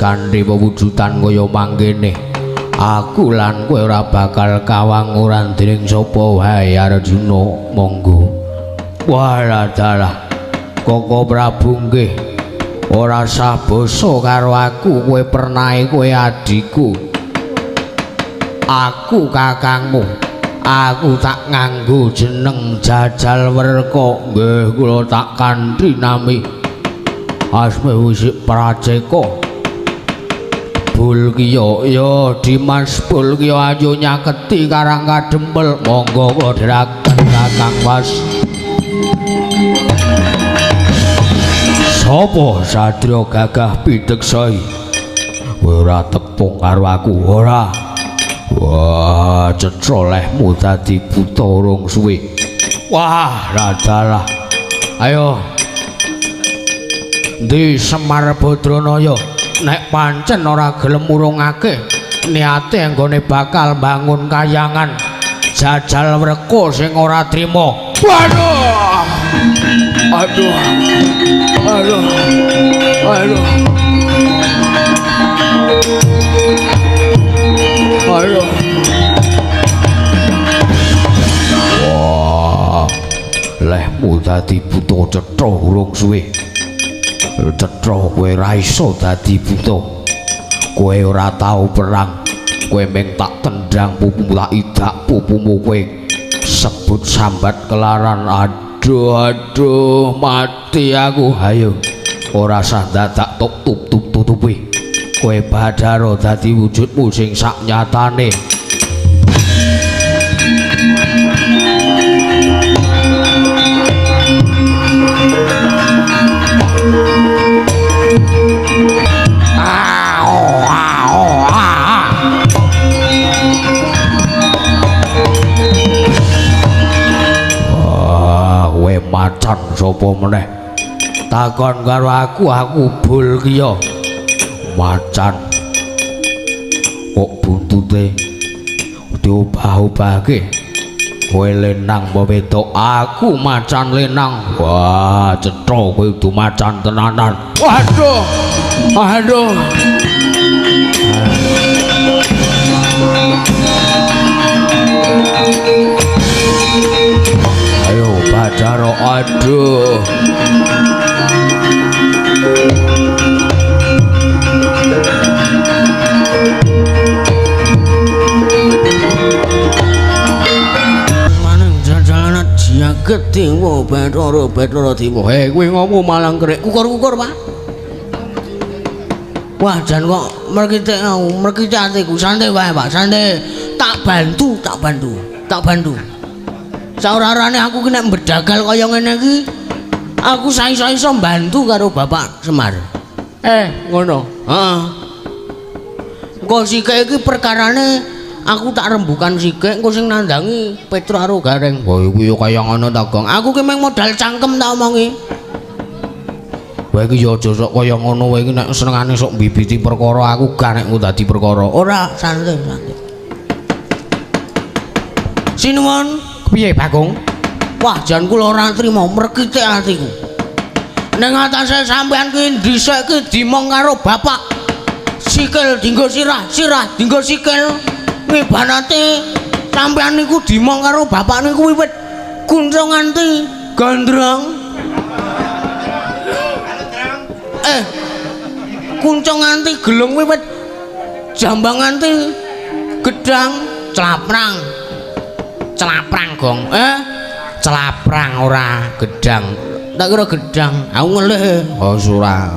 kanthi pewujudan kaya mangkene, aku lan kowe ora bakal kawanguran dening sapa wae Arjuna. Monggo. Walah dalah. Koko Prabu nggih. Ora sah basa karo aku, kowe pernahe kowe adhiku. Aku kakangmu. Aku tak nganggo jeneng Jajal Werka. Nggih, kula tak kanthi nami Asmi Wisik Praceka. Bulkiya, ya Dimas Bulkiya ayo nyaketi Karang Kadempel. Monggo kula dherekaken Kakang Mas. Sapa satriya gagah pideksa? Kowe ora tepung karo aku, ora? Wah, cetha lehmu dadi buta urung suwe. Wah, radalah. Ayo. Ndi Semar Badranaya? Nek pancen ora gelem murungake niate anggone bakal mbangun kayangan Jajal Werka sing ora trima. Waduh. Aduh. Aduh. Aduh. Aduh. Wah, lehmu dadi buta cetha urung suwe. Cetha kowe ra iso dadi buta. Kowe ora tau perang. Kowe mung tak tendang pupumu, tak idak pupumu, kowe sebut sambat kelaran. Aduh, aduh, mati aku. Ayo, ora sah dadak tok tup tup tutupi. Kowe Badara dadi wujudmu sing sak nyatane. Wah, kowe macan sapa meneh? Takon karo aku, aku Bulkiya. Macan kok buntute diobah-obahke. Kowe lenang apa wedok? Aku macan lenang. Wah, cetha kowe kudu macan tenanan. Waduh. Aduh. Ayo Badara, aduh. Jagat dewa Bathara Bathara dewa. Heh, kowe ngopo malang kerek kukur-kukur, Pak? Wah, jan kok merkitik aku, merkitik atiku. Santai wae, Pak, santai. Tak bantu, tak bantu, tak bantu. Saurarane aku ki nek mbedagal kaya ngene iki, aku saiso-iso mbantu karo Bapak Semar. Ngono. Heeh. Engko sike iki perkarane aku tak rembukan sikik, engko sing nandangi Petro karo Gareng. Wah, iku ya kaya ngono ta, Gong. Aku ki mung modal cangkem tak omongi. Kowe iki ya aja sok kaya ngono, kowe iki nek senengane sok mbibiti perkara, aku gak nek dadi perkara. Ora, santai, santai. Sinuwun, piye Bagong? Wah, jan kula ora trima, merkitik atiku. Ning atase sampean ki dhisik ki dimong karo bapak. Sikil dinggo sirah, sirah dinggo sikil. Ngibarate sampean niku dimong karo bapak niku wiwit kuncung nganti gondrong. Kuncung nganti gelung wiwit jambang nganti gedang celaprang. Celaprang, Gong. Celaprang ora gedang. Tak kira gedang, aku ngelih. Oh, ora.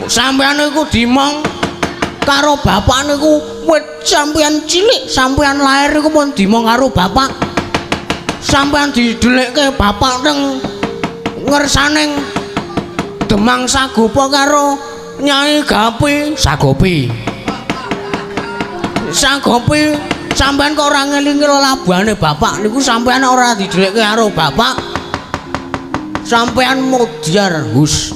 Sampean niku dimong karo bapak niku wit sampean cilik, sampean lahir niku pun dimong karo bapak. Sampean didhelekke bapak teng ngersaning Demang Sagopa karo Nyai Gapi. Sagopi. Sagopi sampean kok ora ngelingi lelabuhane bapak niku, sampean ora didhelekke karo bapak. Sampean mudyar hus.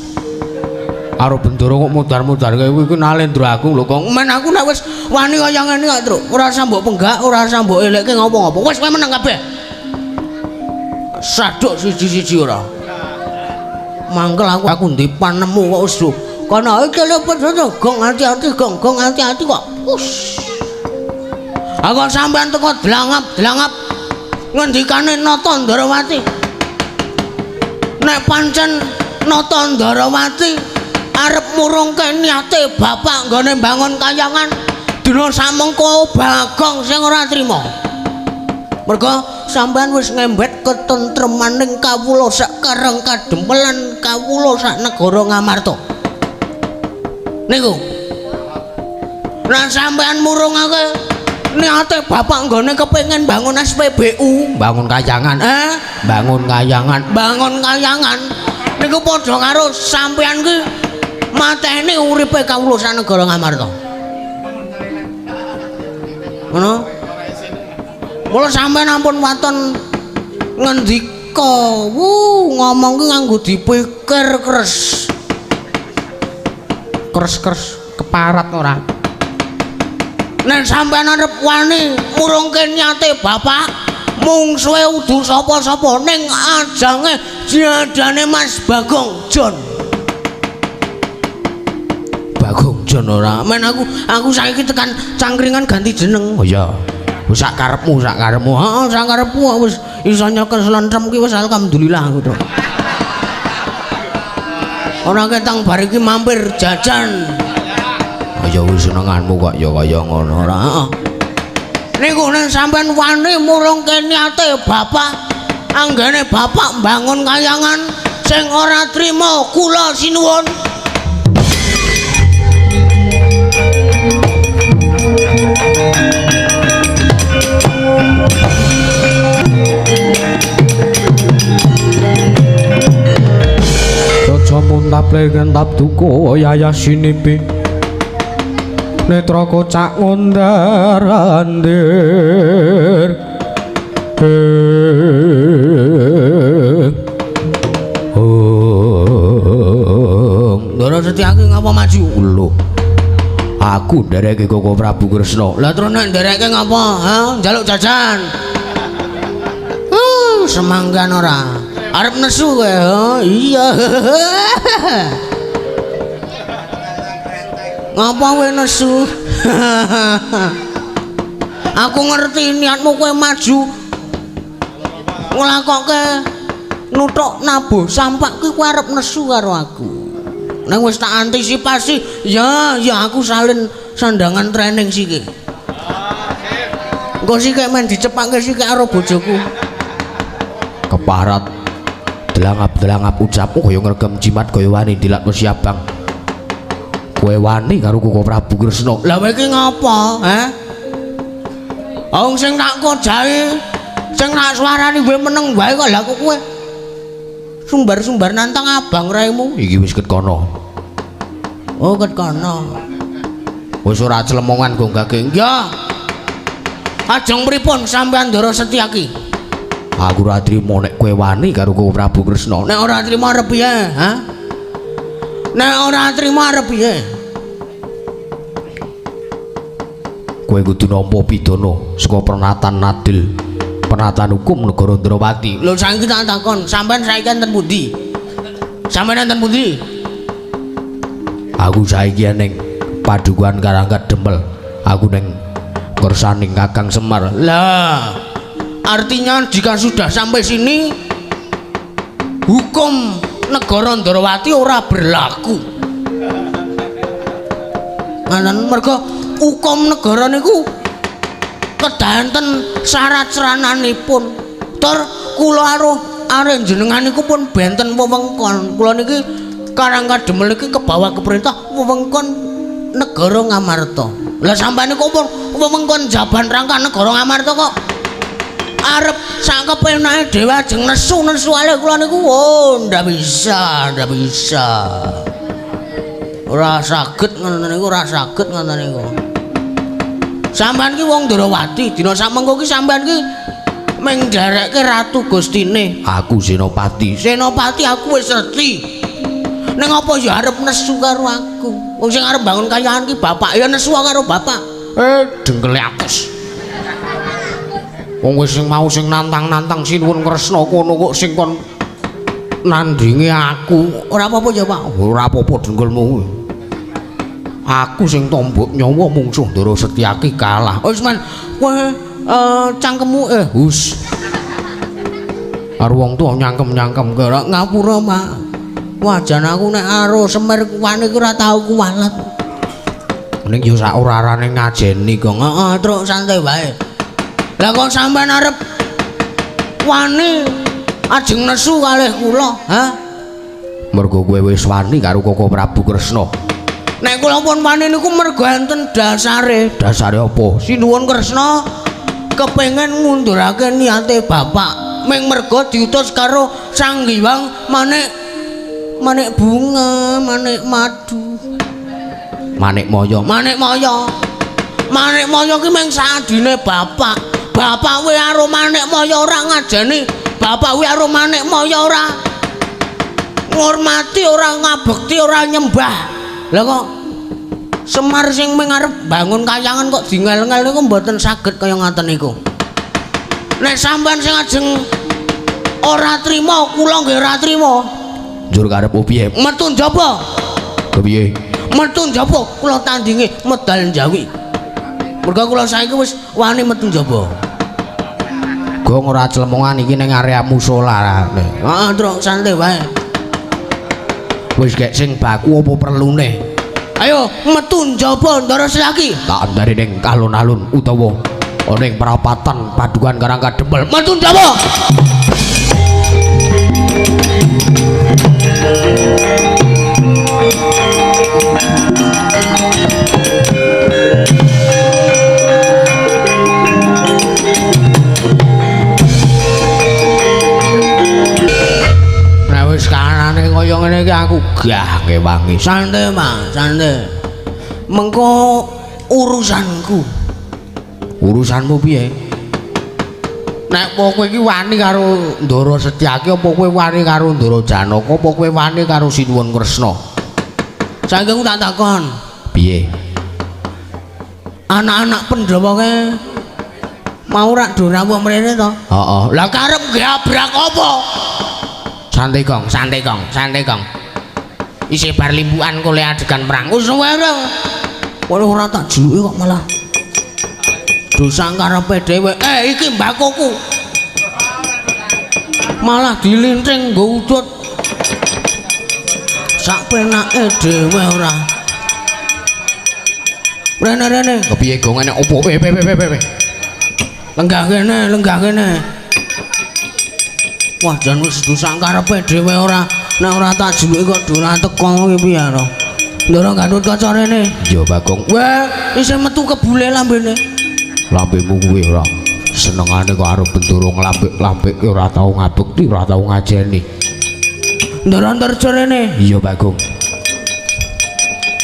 Karo Bendoro kok mudar-mudar kaya kuwi Nalendra Agung lho, Kong. Men aku nek wis wani kaya ngene kok, Truk. Ora usah mbok penggak, ora usah mbok elekke ngopo-ngopo. Wis kowe meneng kabeh. Saduk siji-siji ora. Mangkel aku, aku ndi panemu kok wis Kono iki lho padha gong ati-ati gong gong ati-ati kok. Us. Aku sampean teko dlangap-dlangap ngendikane Nata Ndrawati. Nek pancen Nata Ndrawati arep murungke niate bapak nggone mbangun kayangan, dina samengko Bagong sing ora trima. Merga sampean wis ngembet ketentremaning kawula sak Karang Kadempelan kawula sak negara Ngamarta. Niku. Nek sampean murungake niate bapak nggone kepengin bangun SPBU, bangun kayangan, bangun kayangan, bangun kayangan. Niku padha karo sampean ki mateni uripe kawula sak negara Ngamarta. Ngono. Mula sampean ampun waton ngendika, wuh ngomong ki nganggo dipikir kres. Kres-kres keparat ora. Nek sampean arep wani murungke niate bapak, mungsuhe udu sapa-sapa ning ajange jadane Mas Bagong Jon. Bagong Jon ora. Men aku saiki tekan cangkringan ganti jeneng. Oh iya. Wis sak karepmu, sak karepmu. Heeh, sak karepmu wis iso nyekel slenthem ki wis alhamdulillah aku to. Ora ketang bar iki mampir jajan. Ya wis senenganmu kok ya kaya ngono ora. Heeh. Niku nek sampean wani murungke niate bapak, anggene bapak mbangun kayangan sing ora trima kula sinuwun. Caca muntap lengentap duka yayasinipi netra kocak ngundar andir. Ndara Setyaki ngapa maju? Lho, aku ndereke Koko Prabu Kresna. Lah terus nek ndereke ngapa? Ha, njaluk jajan. Semanggan ora. Arep nesu kowe. Ha, iya. Ngapa kowe nesu? Aku ngerti niatmu kowe maju nglakoke nuthuk nabuh sampak kuwi kowe arep nesu karo aku. Nek wis tak antisipasi, ya ya aku salin sandangan training siki. Engko siki men dicepake siki karo bojoku. Keparat delangap-delangap ucapmu kaya ngregem jimat kaya wani dilat wesi abang. Kowe wani karo Koko Prabu Kresna. Lah kowe iki ngapa, he? Wong sing tak kojahi, sing tak suarani kowe meneng wae kok. Lah kok kowe sumbar-sumbar nantang abang raimu. Iki wis ket kono. Oh, ket kono. Wis ora clemongan Gong Gageng. Ya. Ajeng pripun sampean Ndara Setyaki? Aku ora trimo nek kowe wani karo Koko Prabu Kresna. Nek ora trimo arep piye, ha? Nek ora trimo arep piye? Kowe kudu nampa pidana saka pernatan adil, pernatan hukum negara Ndrawati. Lho saiki tak takon, sampean saiki enten pundi? Sampean enten pundi? Aku saiki ning Padukuhan Karangkadempel. Aku ning kersaning Kakang Semar. Lah, artinya jika sudah sampai sini hukum negara Ndrawati ora berlaku. Ngaten merga hukum negara niku kedah enten syarat serananipun. Tur kula karo arek jenengan niku pun benten wewengkon. Kula niki Karangkadempel niki kebawa ke perintah wewengkon negara Ngamarta. Lah sampeyan niku pun wewengkon Jaban Rangka negara Ngamarta kok arep sak kepenake dhewe ajeng nesu-nesu ale kula niku. Oh, ndak bisa, ndak bisa. Ora saged ngoten niku, ora saged ngoten niku. Sampeyan ki wong Ndrawati, dina samengko ki sampeyan ki mung nderekke Ratu Gustine. Aku Senopati. Senopati aku wis ngerti. Ning apa ya arep nesu karo aku? Wong sing arep bangun kayangan ki bapak ya nesu karo bapak. Dengkele atus. Wong wis sing mau sing nantang-nantang Sinuwun Kresna kono kok sing kon nandingi aku. Ora apa-apa ya, Pak. Ora apa-apa dengkulmu. Aku sing tombok nyawa mungsuh Ndara Setyaki kalah. Wis men kowe cangkemmu hus. Karo wong tuwa nyangkem-nyangkem kira ngapura, Pak. Wah, jan aku nek karo Semir wani ku ora tau kuwalet. Ning yo sak ora-arane ngajeni, Gong. Heeh, truk santai wae. Lah kok sampean arep wani ajeng nesu kalih kula, ha? Mergo kowe wis wani karo Koko Prabu Kresna. Nek kula pun wani niku mergo enten dasare. Dasare apa? Sinuwun Kresna kepengin ngundurake niate bapak. Ming mergo diutus karo Sang Hyang manik manik bunga, manik madu, manik moyo, manik moyo. Manik moyo ki ming sadine bapak. Bapak kuwi karo manik moyo ora ngajeni, bapak kuwi karo manik moyo ora ngurmati, ora ngabekti, ora nyembah. Lah kok Semar sing ming arep bangun kayangan kok dingel-ngel niku mboten saged kaya ngaten niku. Nek sampean sing ajeng ora trima, kula nggih ora trima. Njur karepmu piye? Metu njaba. Kepiye? Metu njaba, kula tandinge medal njawi. Mergo kula saiki wis wani metu njaba. Gong ora clemongan iki ning area musala. Heeh, truk santai wae. Wis gek sing baku apa perlune? Ayo metu njaba Ndara Setyaki. Tak andare ning alun-alun utawa ning perapatan Padukan Karang Kadempel. Metu njaba. Nek wis kanane kaya ngene iki aku gah ngewangi. Santai, Mas, santai. Mengko urusanku. Urusanmu piye? Nek kowe iki wani karo Ndara Setyaki apa kowe wani karo Ndara Janaka apa kowe wani karo Sinuwun Kresna? Saiki aku tak takon. Piye? Anak-anak Pandhawa kae mau rak do rawuh mrene to? Heeh. Lah karep gabrak apa? Santai, Gong, santai, Gong, santai, Gong. Isih bar limbukan kole adegan perang. Wis wae. Ora tak juluki kok malah. Dosa karepe dhewe. Iki mbakoku. Malah dilinting nggo udut. Sak penake dhewe ora. Rene-rene. Kepiye Gong enek opo? Lenggah kene, lenggah kene. Wah, jan wis dosa karepe dhewe ora. Nek ora tak juluki kok ora teko iki piye to? Ndara Gandut Kaca rene. Iya, Bagong. Wah, isih metu kebule lambene. Lambemu kuwi ora senengane kok arep bendoro nglambik-lambik ora tau ngabekti, ora tau ngajeni. Ndara Antarja rene. Iya, Bagong.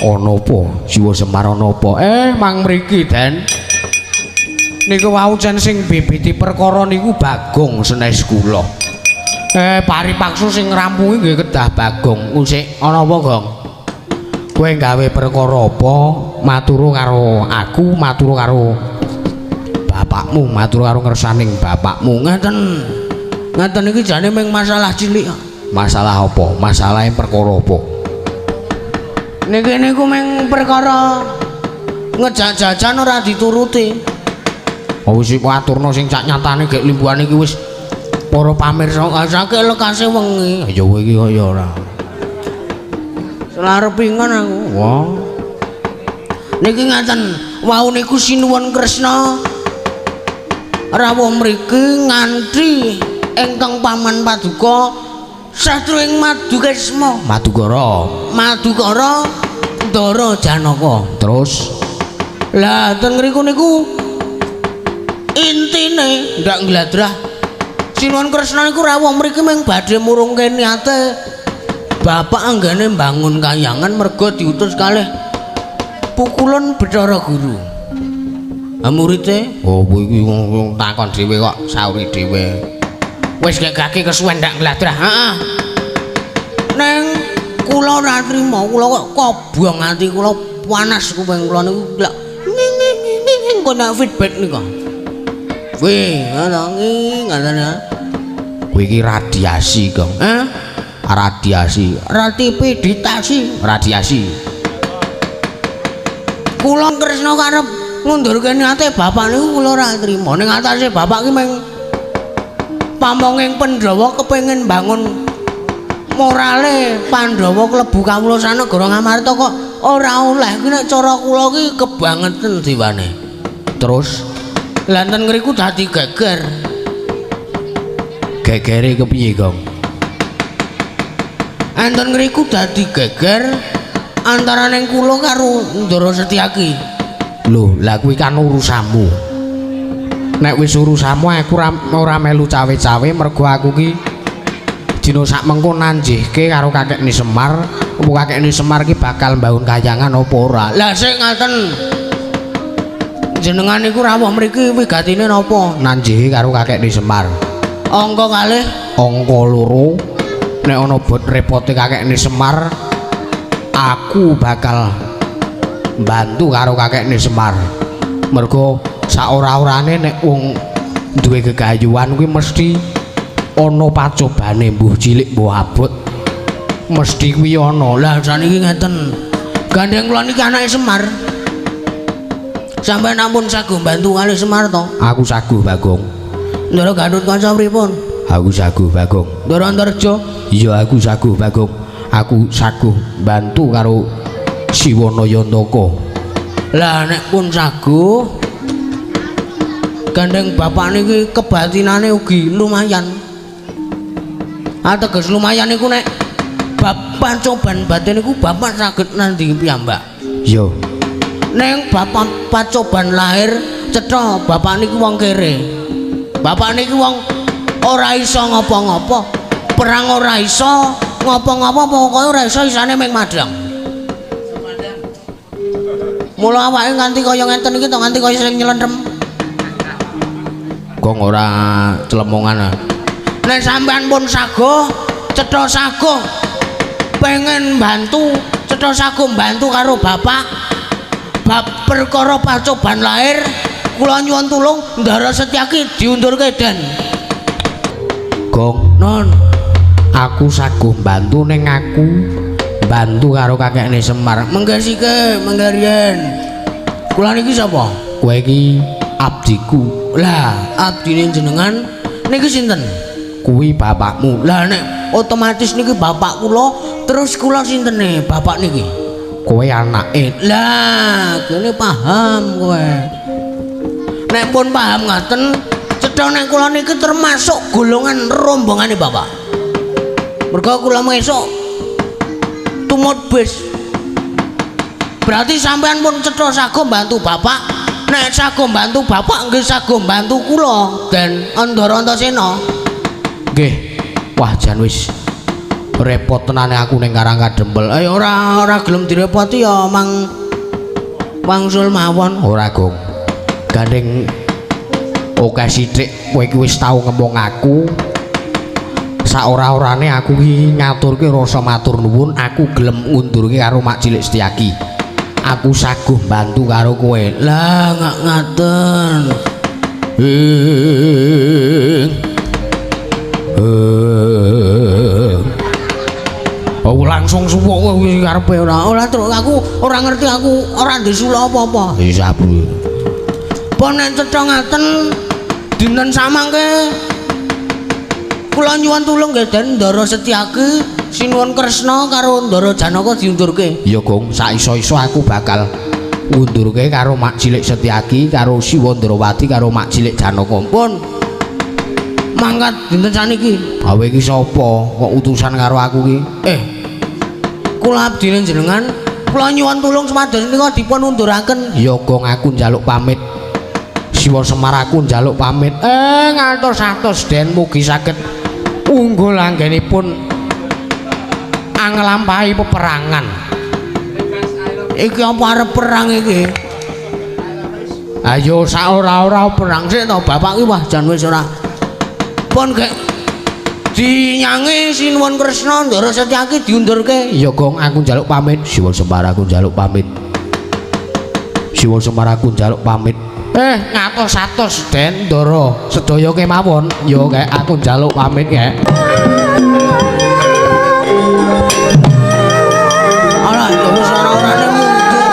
Ana apa? Siwa Semar ana apa? Mang mriki, Den. Niku wau jan sing bibiti perkara niku Bagong senes kula. Paripaksa sing ngrampungi nggih kedah Bagong. Usik ana apa, Gong? Kowe gawe perkara apa? Maturu karo aku, maturu karo bapakmu, matur karo ngersaning bapakmu. Ngaten. Ngaten iki jane mung masalah cilik. Masalah apa? Masalahe perkara apa? Niki niku mung perkara ngejak jajan ora dituruti. Oh wis iku aturna sing sak nyatane gek limbuhane iki wis para pamirsa saking lekase wengi. Ya kowe iki kaya ora. Selarepingan aku. Wah. Niki ngaten, wau niku Sinuwun Kresna rawuh mriki nganti ingkang paman paduka sastro ing Madukesma. Madukara. Madukara Ndara Janaka. Terus lah ten ngriku niku intine ndak ngladrah Sinuwun Kresna niku rawuh mriki mung badhe murungke niate bapak anggene mbangun kayangan mergo diutus kalih pukulun Bathara Guru. Ha murite, oh kowe iki takon dhewe kok sauri dhewe. Wis gek-gake kesuwen ndak ngladrah. Heeh. Neng kula ora trima, kula kok kobong ati kula panas kuping kula niku lak nging kok nek feedback niku. Wih, ngono ngoten ya. Kowe iki radiasi, Gong. Hah? Radiasi, ratipiditasi, radiasi. Kula Kresna karep ngundurke niate bapak niku kula ora trima. Ning atase bapak ki meng pamonging Pandhawa kepengin bangun morale Pandhawa klebu kawula sanegara Ngamarta kok ora oleh. Ki nek cara kula ki kebangeten diwane. Terus lha enten ngriku dadi geger. Gegere kepiye, Gong? Enten ngriku dadi geger antaraning kula karo Ndara Setyaki. Lho, lah kuwi kan urusanmu. Nek wis urusanmu aku ora melu cawe-cawe mergo aku ki dina sak mengko nanjihke karo Kakekne Semar, apa Kakekne Semar ki bakal mbangun kayangan apa ora. Lah sik ngaten. Jenengan niku rawuh mriki wigatine napa? Nanjihi karo Kakekne Semar. Angka kalih, angka loro. Nek ana bot repote Kakekne Semar, aku bakal mbantu karo Kakekne Semar. Mergo saora-orane nek wong duwe gegayuhan kuwi mesti ana pacobane, mbuh cilik mbuh abot mesti kuwi ana. Lah saniki ngeten. Gandeng kula niki anake Semar. Sampeyan ampun saguh mbantu kalih Semar to? Aku saguh, Bagong. Ndara Gatotkaca pripun? Aku saguh, Bagong. Ndara Antarja? Iya, aku saguh, Bagong. Aku saguh mbantu karo Siwana Yantaka. Lah nek pun saguh, gandeng bapak niki kebatinane ugi lumayan. Ateges lumayan niku nek bab pacoban batin niku bapak saged nandingi piyambak. Iya. Neng bapak pacoban lahir cetha bapak niku wong kere. Bapak niki wong ora iso ngopo-ngopo, perang ora iso, ngopo-ngopo pokoke ora iso, isane mung madhang. Mula awake nganti kaya ngenten iki to, nganti kaya sing nylentrem. Gong ora clemongan. Nek sampean pun saguh, cetha saguh pengen bantu, cetha saguh bantu karo bapak bab perkara pacoban lahir, kula nyuwun tulung Ndara Setyaki diundurke Den. Gong, non, aku saguh bantu ning aku bantu karo Kakekne Semar. Mengke sike, mengke riyen. Kula niki sapa? Kowe iki abdiku. Lah, abdine jenengan niki sinten? Kuwi bapakmu. Lah nek otomatis niki bapak kula, terus kula sintene bapak niki? Kowe anake. Lah, kene paham kowe. Nek pun paham ngaten, cetha nek kula niki termasuk golongan rombongane bapak. Mergo kula mesuk tumut bis. Berarti sampean pun cetha saguh bantu bapak. Nek saguh bantu bapak nggih saguh bantu kula Den Andara Antasena. Nggih. Wah, jan wis repot tenane aku ning Karang Kadempel. Ora gelem direpoti ya mang wangsul mawon. Ora, Gong. Gandeng oke sithik kowe iki wis tau ngemong aku. Saora-orane aku iki ngaturke rasa matur nuwun, aku gelem ngundurke karo Mak Cilik Setyaki. Aku saguh bantu karo kowe. Lah ngak ngaten. Oh, langsung suwuk kowe karepe ora. Ora truk aku ora ngerti, aku ora ndek sula apa-apa. Wis sabu. Pun nek cetha ngaten dinten samangke kula nyuwun tulung nggih Den Ndara Setyaki, Sinuwun Kresna karo Ndara Janaka diundurke. Ya Gong, sak iso-iso aku bakal ngundurke karo Mak Cilik Setyaki, karo Siwa Ndrawati, karo Mak Cilik Janaka. Pun mangkat dinten saniki. Awe iki sapa kok utusan karo aku ki? Kula abdine jenengan, kula nyuwun tulung supados nika dipun unduraken. Ya Gong, aku njaluk pamit. Siwa Semar aku njaluk pamit. Ngantos-atos Den, mugi saged unggul anggenipun anglampahi peperangan. Iki apa arep perang iki? Ayo saora-ora perang sik to bapak ki. Wah jan wis ora. Pun gek dinyangi Sinuwun Kresna Ndara Setyaki diundurke. Ya Gong, aku njaluk pamit. Siwa Semar aku njaluk pamit. Siwa Semar aku njaluk pamit. Ngatos-atos Den Ndara sedaya kemawon. Ya kek aku njaluk pamit kek. Alah, ya wis ora-orane mundur.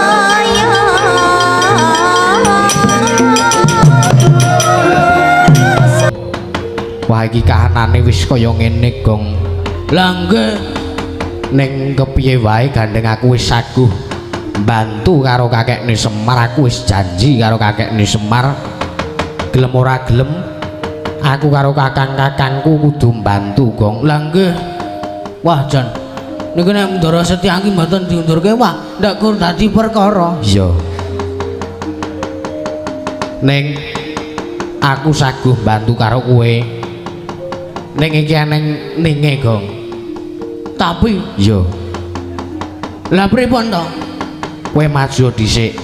Wah iki kahanane wis kaya ngene, Gong. Lah nggih. Ning kepiye wae gandeng aku wis saguh bantu karo kakekne Semar, aku wis janji karo kakekne Semar. Gelem ora gelem aku karo kakang-kakangku kudu mbantu, Gong. Lah nggih. Wah jan niku nek Ndara Setyaki mboten diundurke, wah ndak gur dadi perkara. Iya. Ning aku saguh bantu karo kowe. Ning iki eneng ninge, Gong. Tapi iya. Lah pripun to? Kowe maju dhisik.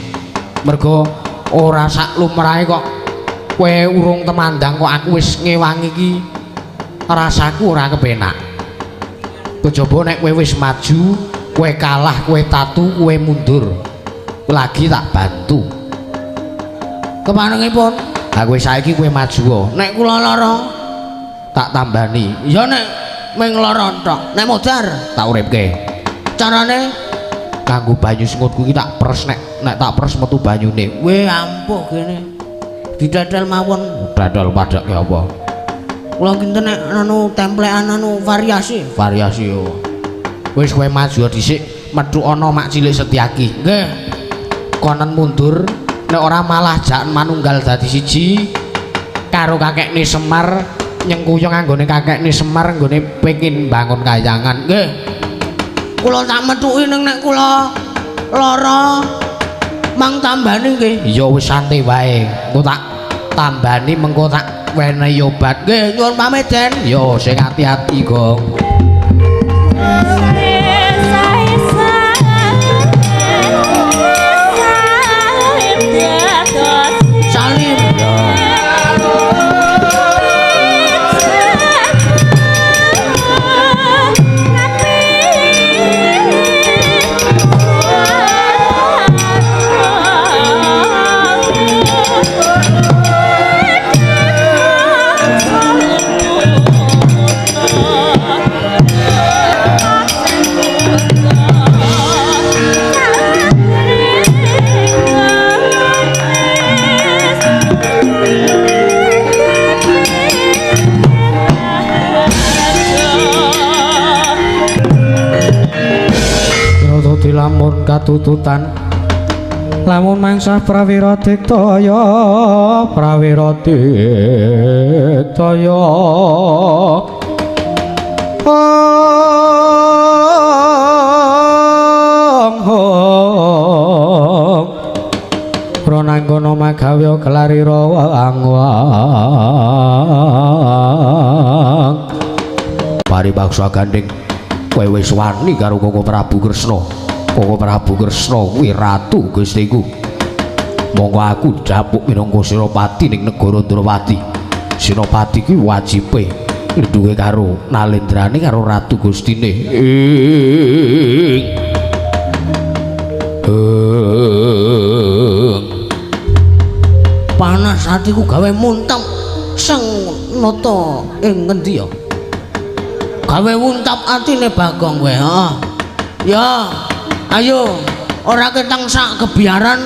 Mergo ora sak lumrahe kok kowe urung temandang kok aku wis ngewangi iki. Rasaku ora kepenak. Kejaba nek kowe wis maju, kowe kalah, kowe tatu, kowe mundur. Lagi tak bantu. Keparengipun? Ha kowe saiki kowe maju. Nek kula lara tak tambani. Ya nek ming lara tok, nek modar tak uripke. Carane kanggo banyu sengutku iki tak pres, nek tak pres metu banyune. Weh ampuh kene. Didadal mawon. Dadal padake apa? Kula kinten nek anu templekan anu variasi. Variasi yo. Wis kowe maju dhisik, metu ana mak cilik Setyaki. Nggih. Konen mundur, nek ora malah jak manunggal dadi siji karo kakekne Semar, nyengkuyung anggone kakekne Semar nggone pengin bangun kayangan. Nggih. Kula tak metuki ning nek kula lara mang tambani nggih. Ya wis santai wae. Engko tak tambani mengko tak wenehi obat. Nggih, nyuwun pamit, Den. Yo sing ati-ati, Gong. Salim. Lamun katututan lamun mangsah prawira diktaya prawira diktaya ong prananggana magawe kelarira wang paribaksa gandeng kowe wis wani karo Koko Prabu Kresna. Koko Prabu Kresna kuwi ratu Gustiku. Monggo aku dapuk minangka Senopati ning negara Ndrawati. Senopati kuwi wajibe nglindhunge karo nalendrane karo ratu Gustine. Panas atiku gawe muntap seng nata ing ngendi ya? Gawe wuntap atine Bagong kowe, heeh. Ya. Ayo, ora ketang sak kebiaran,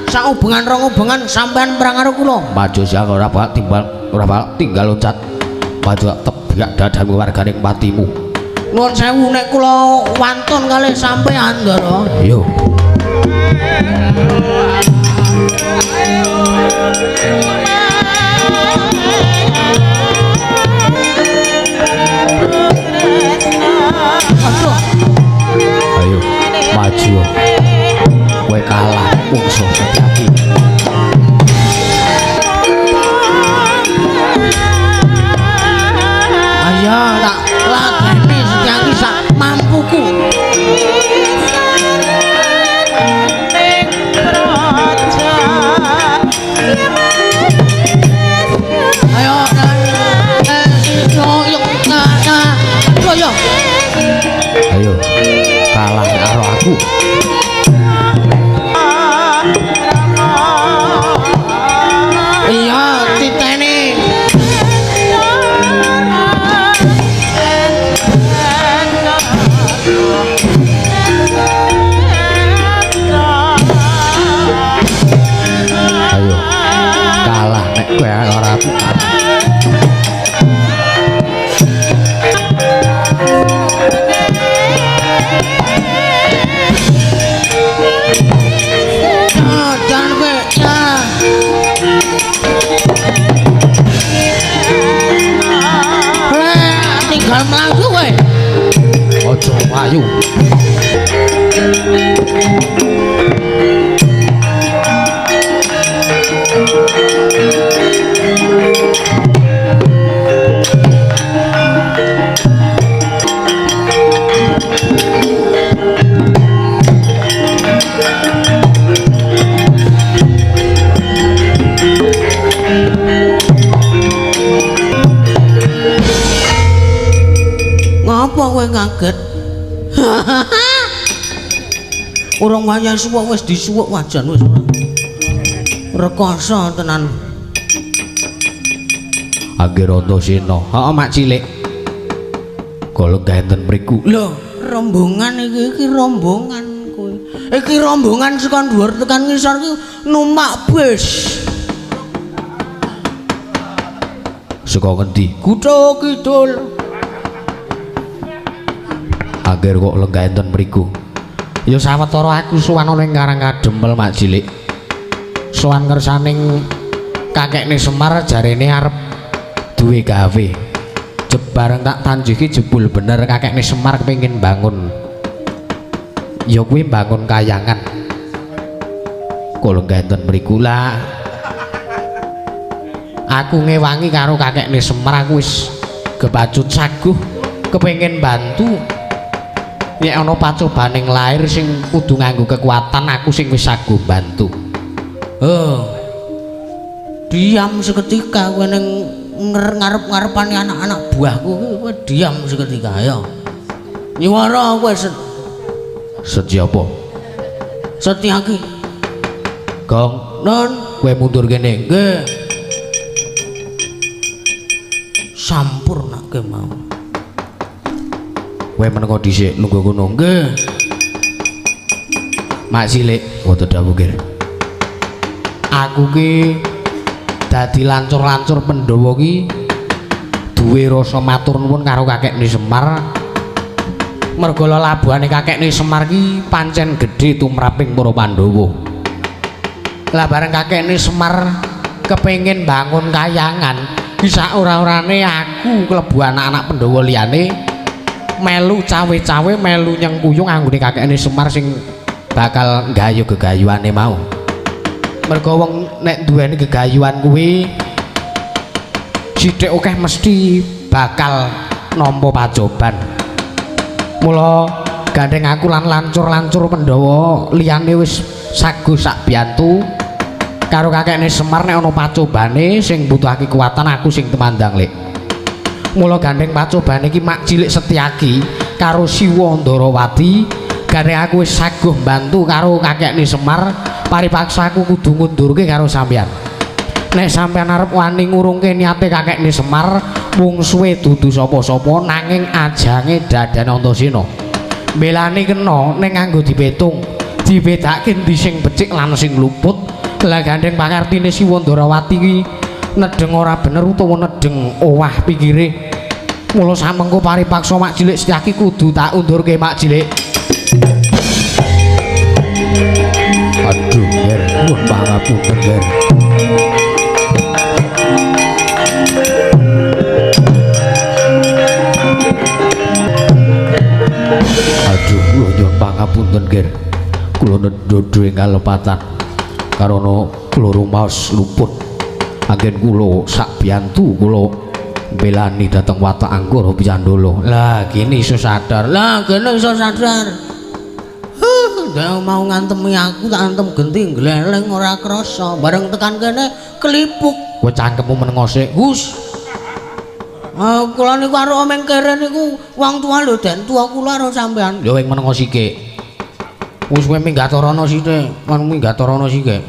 sak ubengan rong ubengan sampean perang karo kula. Maju siang ora bak timbal, ora bak tinggal loncat. Maju tebiak dadamu warganing patimu. Nuwun sewu nek kula wantun kalih sampean, Ndara. Yo. Ayo maju. Kowe kalah mungsuh Setyaki. Ayo tak ladeni Setyaki sak mampuku. Ayo yo. Ayo kalah karo aku. Iya, titeni. Ayo kalah nek kowe karo aku. Ayo. Ngapa kowe kaget? Urung wayah suwuk wis disuwuk wajan wis ora. Rekoso tenan. Angger Antasena. Heeh, Mak Cilik. Kala enten mriku. Lho, rombongan iki rombongan kowe. Iki rombongan saka dhuwur tekan ngisor iki numpak bus. Saka ngendi? Kutha Kidul. Angger kok lenggah enten mriku. Ya sawetara aku sowan ana ing Karang Kadempel, Mak Cilik. Sowan kersaning kakekne Semar jarene arep duwe gawe. Bareng tak tanjuki jebul bener kakekne Semar kepengin bangun. Ya kuwi bangun kayangan. Kok lenggah enten mriku lah. Aku ngewangi karo kakekne Semar, aku wis kebacut saguh kepengin bantu. Nek ana pacobaning lair sing kudu nganggo kekuatan, aku sing wis saguh bantu. Oh. Diam seketika kowe ning ngarep-ngarepane anak-anak buahku kowe diam seketika ayo. Nyuwara kowe Setya apa? Setyaki. Gong, Non, kowe mundur kene. Nggih. Sampurnake mau. Kowe menengo dhisik lungguh kono. Nggih. Mak Cilik, wonten dawuh nggih. Aku ki dadi lancur-lancur Pandhawa ki duwe rasa matur nuwun karo kakekne Semar. Merga lelabuhane kakekne Semar ki pancen gedhe tumraping para Pandhawa. Lah bareng kakekne Semar kepengin bangun kayangan, bisa ora-orane aku klebu anak-anak Pandhawa liyane melu cawe-cawe melu nyengkuyung anggone kakekne Semar sing bakal nggayuh gegayuhane mau. Merga wong nek duweni gegayuhan kuwi sithik akeh mesti bakal nampa pacoban. Mula gandeng aku lan lancur-lancur Pandhawa liyane wis saguh sak biyantu karo kakekne Semar nek ana pacobane sing mbutuhake kekuatan aku sing tumandang, Lik. Mula gandeng pacobane iki Mak Cilik Setyaki karo Siwa Ndarawati, gandeng aku wis saguh mbantu karo kakekne Semar, paripaksa aku kudu ngundurke karo sampeyan. Nek sampeyan arep wani ngurungke niate kakekne Semar, mungsuhe dudu sapa-sapa nanging ajange dadane Antasena. Mbelani kena ning nganggo dipetung, dibedake endi sing becik lan sing luput. Lah gandeng pakartine Siwa Ndarawati ki nedeng ora bener utawa nedeng owah pikire. Mula samengko paripaksa Mak Cilik Setyaki kudu tak undurke, Mak Cilik. Aduh, nger, nuwun pangapunten, nger. Aduh, kula nyuwun pangapunten, nger. Kula nedhodho ing kalepatan karana kula rumaos luput. Anggen kula sak biyantu kula mbelani dhateng watak Anggara Picandala. Lah kene iso sadar. Lah kene iso sadar. Huh, mau ngantemi aku tak antem genti gleleng ora krasa. Bareng tekan kene kelipuk. Kowe cangkemmu menengo sik. Hus. Kula niku karo omeng kere niku wong tuwa lho, Den. Tuwa kula karo sampean. Ya wing menengo sithik. Wis kowe minggat rono sithik, kon minggat rono sithik.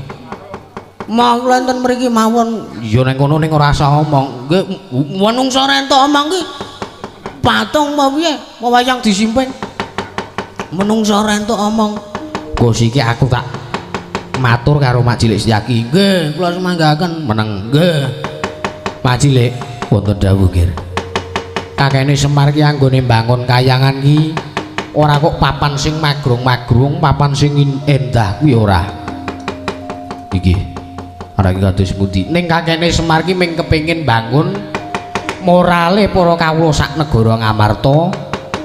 Mau kula enten mriki mawon. Ya ning kono ning ora usah omong. Nggih, menungso rentok omong ki patung apa piye? Apa wayang disimping? Menungso rentok omong. Gus iki aku tak matur karo Mak Cilik Setyaki. Nggih, kula semanggaken. Meneng. Nggih. Mak Cilik wonten dawuh nggih. Kakekne Semar ki anggone mbangun kayangan ki ora kok papan sing magrung-magrung, papan sing endah kuwi ora. Iki ora iki kados pundi. Ning kakekne Semar ki ming kepengin bangun morale para kawula sak negara Ngamarta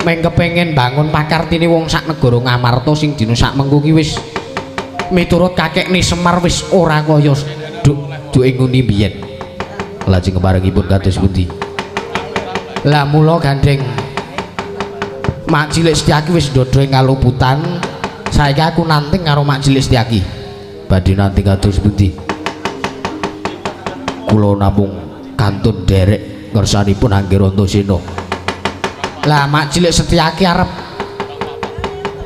Meng kepengin bangun pakartine wong sak negara Ngamarta sing dina sak mengko ki wis miturut kakekne Semar wis ora kaya duk nguni biyen. Lajeng keparengipun kados pundi? Lah mula gandeng Mak Cilik Setyaki wis ndodho ing kaluputan. Saiki aku nanting karo Mak Cilik Setyaki. Badhe nanting kados pundi? Kula namung kantun derek ngersanipun Angger Antasena. Lah Mak Cilik Setyaki arep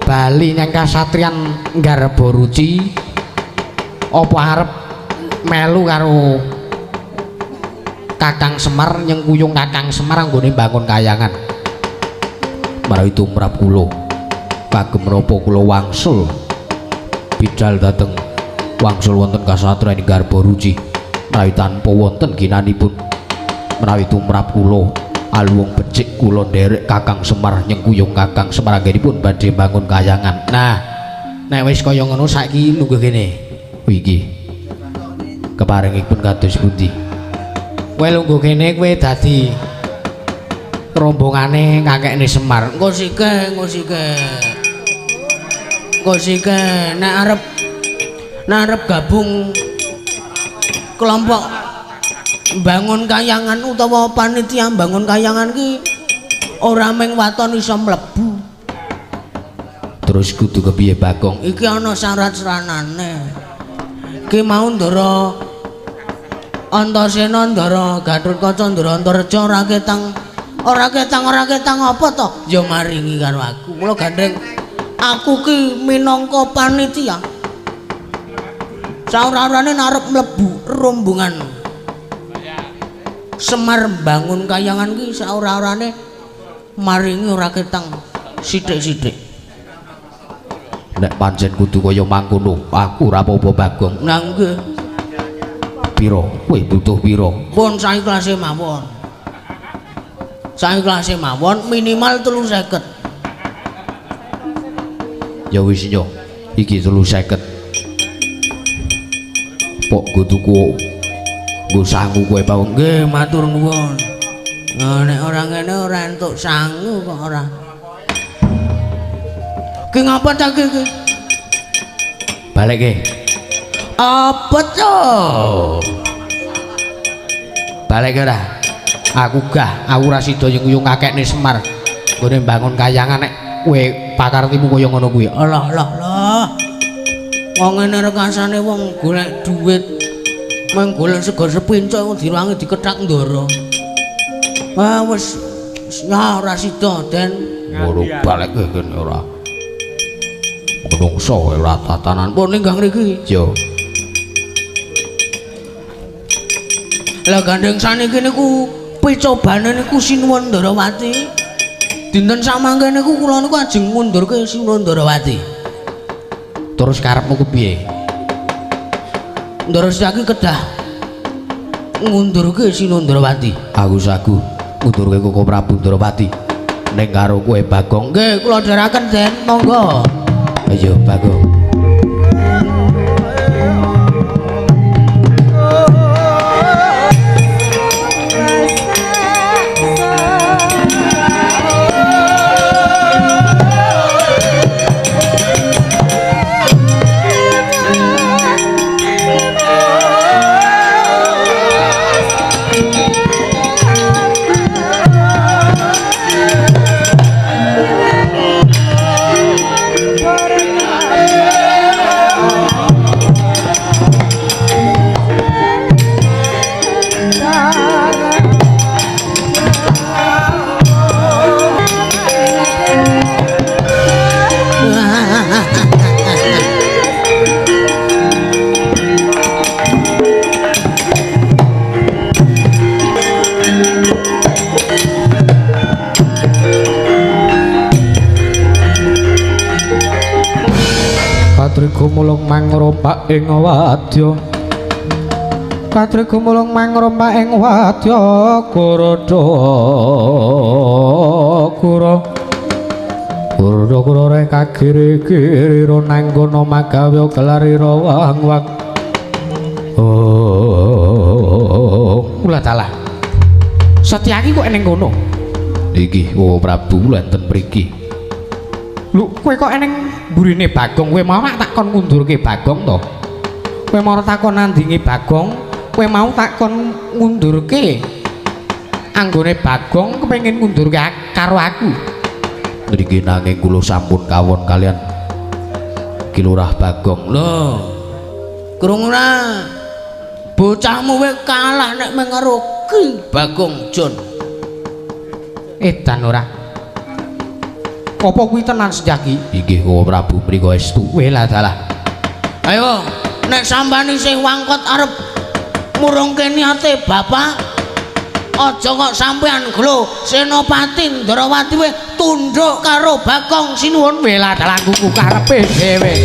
bali nyang kasatriyan Garbaruci apa arep melu karo Kakang Semar nyengkuyung Kakang Semar anggone bangun kayangan. Marawi tumrap kula kagem menapa kula wangsul bidal dhateng wangsul wonten kasatriyan Garbaruci menawi tanpa wonten ginanipun. Menawi tumrap kula aluwung becik kula nderek Kakang Semar nyengkuyung Kakang Semar anggenipun badhe bangun kayangan. Nah, nek wis kaya ngono saiki lungguh kene. Iki keparengipun kados pundi? Kowe lungguh kene kowe dadi rombongane kakekne Semar. Engko sike, engko sike. Engko sike nek arep gabung kelompok bangun kayangan utawa panitia bangun kayangan ki ora mung waton iso mlebu. Terus kudu kepiye Bagong? Iki ana syarat-saranane. Ki mau Ndara Antasena, Ndara Gatotkaca, Ndara Antareja ora ketang apa to? Ya maringi karo aku. Mula gandeng aku ki minangka panitia. Saora-orane arep mlebu rombongan Semar bangun kayangan ki saora-orane maringi ora ketang sithik-sithik. Nek pancen kudu kaya mangkono, aku ora apa-apa Bagong. Nah nggih. Pira? Kowe butuh pira? Pun saiklase mawon. Saiklase mawon minimal 350. Ya wis yo. Iki 350. Pok nggo tuku nggo sangu kowe Bagong. Nggih, matur nuwun. Nah, nek ora ngene ora entuk sangu kok ora. Ki ngapa ta ki? Balekke. Apa to? Balekke ora? Aku gah, aku ora sida nyengkuyung kakekne Semar. Nggone bangun kayangan nek kowe pakartimu kaya ngono kuwi. Alah lah lah. Wong ngene rekasane wong golek duit. Mung golek sego sepincuk diwangi dikethak ndara. Ah wis ya ora sida Den. Ngono balekke kene ora. Menungso ora tatanan. Pun ninggang ngriki. Yo. Lah gandeng saniki niku picobane niku Sinuwun Ndarawati. Dinten samangke niku kula niku ajeng ngundurke Sinuwun Ndarawati. Terus karepmu kepiye? Ndara Setyaki kedah ngundurke Sinuwun Ndarawati. Aku sagu ngundurke Koko Prabu Ndarawati. Ning karo kowe Bagong. Nggih, kula dherekaken Den, monggo. Ayo Bagong. Katrigumulung mangrompak ing wadya. Katrigumulung mangrompak ing wadya Gurda Gura. Gurda Gura reh kagiri-giri nanggana magawe gelarira wang-wang. Oh, ulah dalah. Setyaki kok ning kono. Iki oh Prabu enten mriki. Lho, kowe kok eneng mburine Bagong? Kowe mau tak kon ngundurke Bagong to? Kowe mau tak kon nandingi Bagong, kowe mau tak kon ngundurke anggone Bagong kepengin ngundurke karo aku. Mriki nanging kula sampun kawon kalian Ki Lurah Bagong. Lho. Krungu ora? Bocahmu wis kalah nek mung karo Ki Bagong Jon. Edan ora. Apa kuwi tenan Setyaki? Inggih Koko Prabu mriku estu. Welah dalah. Ayo, nek sampean isih wangkot arep murungke niate bapak, aja kok sampean glo Senopati Ndrawati wis tunduk karo Bagong sinuwun. Welah dalah kuku karepe dhewe.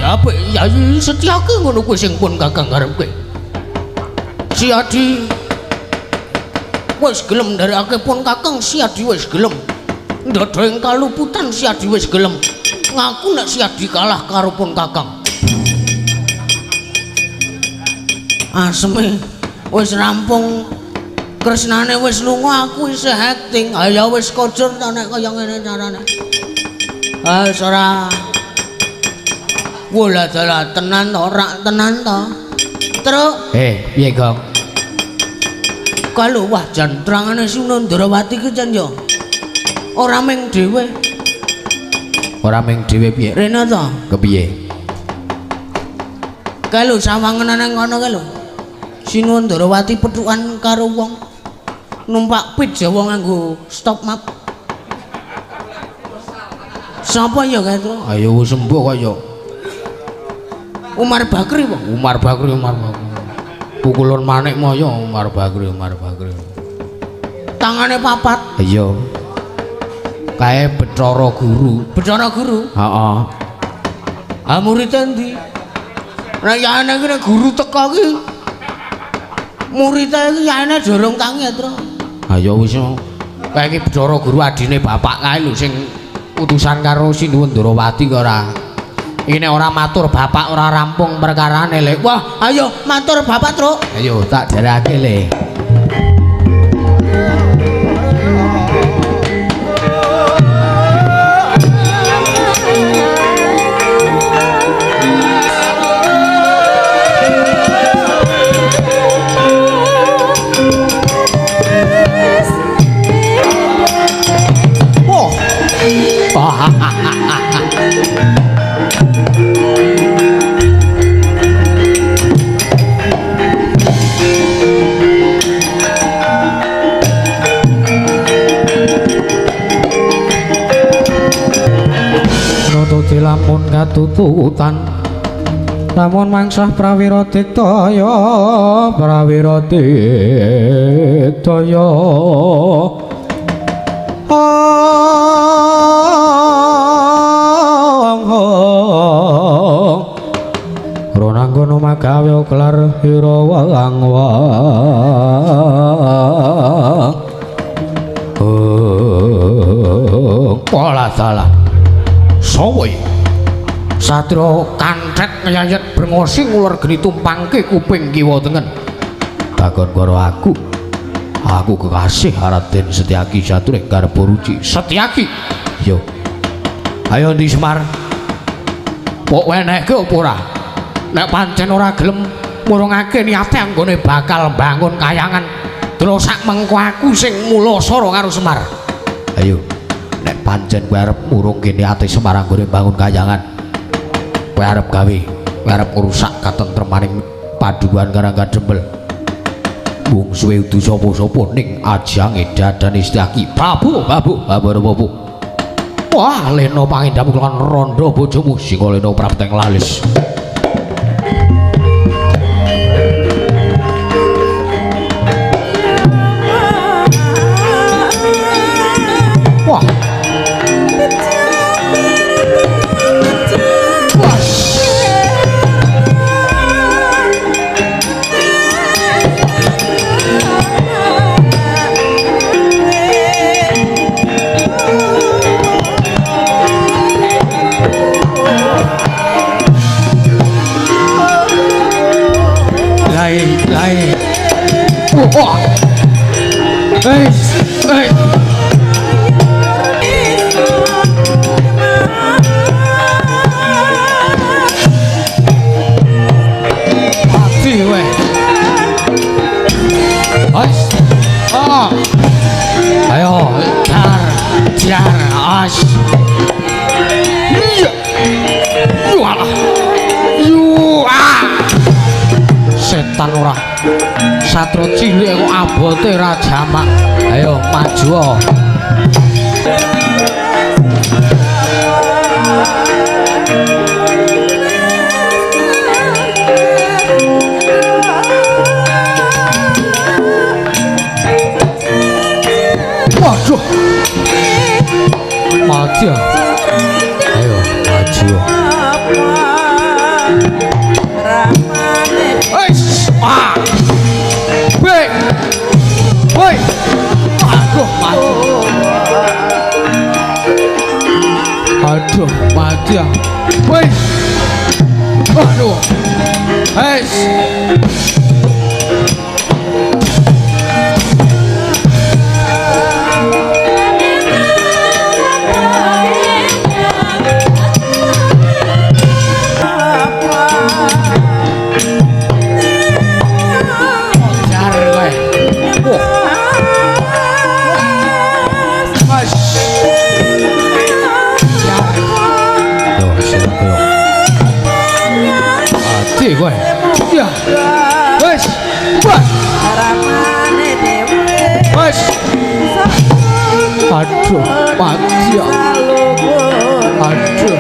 Apa ya Setyaki ngono kuwi sing pun Kakang karepke. Siadi wis gelem nderekake pun Kakang, Siadi wis gelem. Ndodho ing kaluputan Siadi wis gelem. Ngaku nek Siadi kalah karo pun Kakang. Aseme wis rampung kresnane wis lunga, aku isih acting. Ayo wis kojur ta nek kaya ngene carane. Ah wis ora. Wala dalah tenan to, ora tenan to. Truk. Piye, Gong? Kalau wah jan terangane Sunan Ndrawati ki jan yo. Ora ming dhewe. Ora ming dhewe piye? Rene to. Kepiye? Kae lho sawangen nang kono kae lho. Sinuwun Ndrawati pethukan karo wong numpak pit Jawa nganggo stop map. Sapa ya kae, Truk? Ayo wis sembuh kok yo. Umar Bakri po. Umar Bakri, Umar Bakri. Pukulun manik moyo Umar Bakri, Umar Bakri. Tangane papat. Iya. Kae Bathara Guru. Bathara Guru? Heeh. Ha murite endi? Nek yane iki nek guru teko iki murite iki yane durung tangi ya, Tru. Ha ya wis. Kae iki Bathara Guru adine bapak kae lho sing utusan karo Sinuwun Ndrawati kok ora. Iki nek ora matur bapak ora rampung perkarane le. Wah, ayo matur bapak, Truk. Ayo tak jarake le. Lamun katututan lamun mangsah prawira diktaya prawira diktaya ronanggono magawe kelar hira wang wang pola salah sowo Satria kanthet ngeyayet brengosi nguler geni tumpangke kuping kiwa tengen. Takon karo aku. Aku kekasih Raden Setyaki Jaturing Garba Ruci. Setyaki. Yo. Ayo ndi Semar? Mbok wenehke apa ora? Nek pancen ora gelem murungake niate anggone bakal mbangun kayangan. Terus sak mengko aku sing mulasara karo Semar. Ayo. Nek pancen kowe arep murungke niate Semar anggone mbangun kayangan, kowe arep gawe, kowe arep ngrusak katentremaning paduan Karangkadempel. Mung suwe udu sapa-sapa ning ajange dadane Setyaki. Prabu, Prabu, Prabu, Prabu. Wah, lena pangendhamu lan rondo bojomu sing lena prapteng lalis. Wah. Lai. Wah. Wis, wis. Mati kowe. Wis. Oh. Ayo, jar, jar, as. Iya. Walah. Yu ah. Setan ora. Satro cilik kok abote ra jamak. Ayo maju. Waduh. Mati. Ayo maju. Wes. Ah. Woi. Woi. Aduh mati. Aduh mati. Woi. Aduh. Wes. Kowe. Ya. Wes. Wah. Wes. Aduh, mati. Aduh.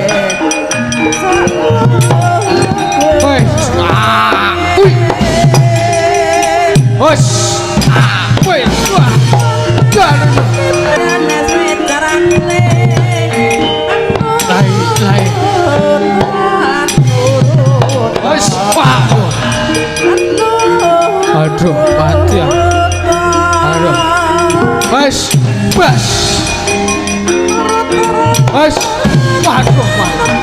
Wes. Ah. Wih. Wes. Ah. Wes. Wah. Lai, lai. Aduh, mati ya. Aduh. Wes, bas. Wes. Waduh, mati.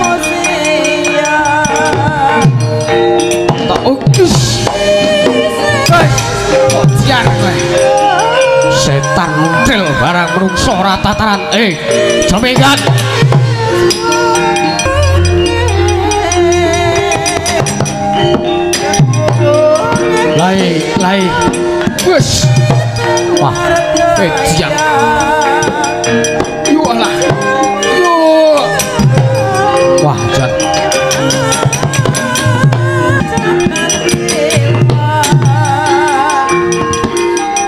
Tak ukis. Wes, jar kowe. Setan until barang menungso ora tataran. Jeminggat. Lai, lai. Wes. Wah, ejian. Yo lah. Yo. Wah, jan.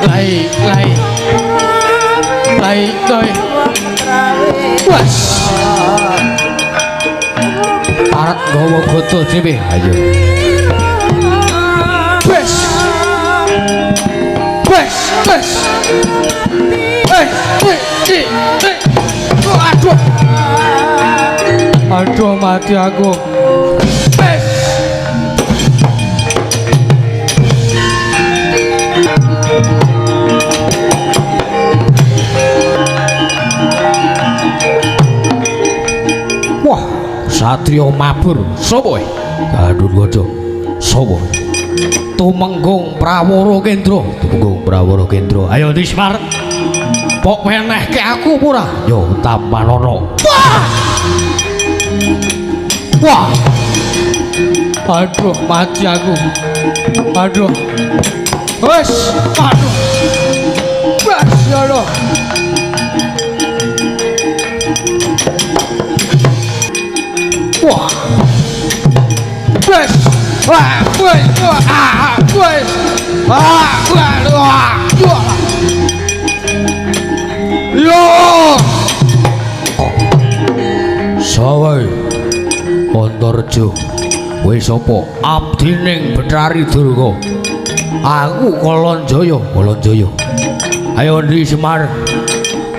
Lai, lai. Lai, lai. Wes. Arep nggawa goto dhewe. Ayo. Wes. Wes, wes. Aduh. Aduh mati aku. Wes. Wah, satrio mabur. Sopo? Gatot Kaca. Sopo? Tumenggung Prawara Kendra. Tumenggung Prawara Kendra. Ayo Dismar. Pok wenehke aku apa ora? Yo tampanono. Wah. Wah. Aduh mati aku. Aduh. Wes, aduh. Wes ya Allah. Wah. Wes. Wah, wes, wah, ah, wes. Ah, wah, wah. Yo. Sawe. Antareja. Kowe sapa? Abdining Bathari Durga. Aku Kalanjaya, Kalanjaya. Ayo ndi Semar?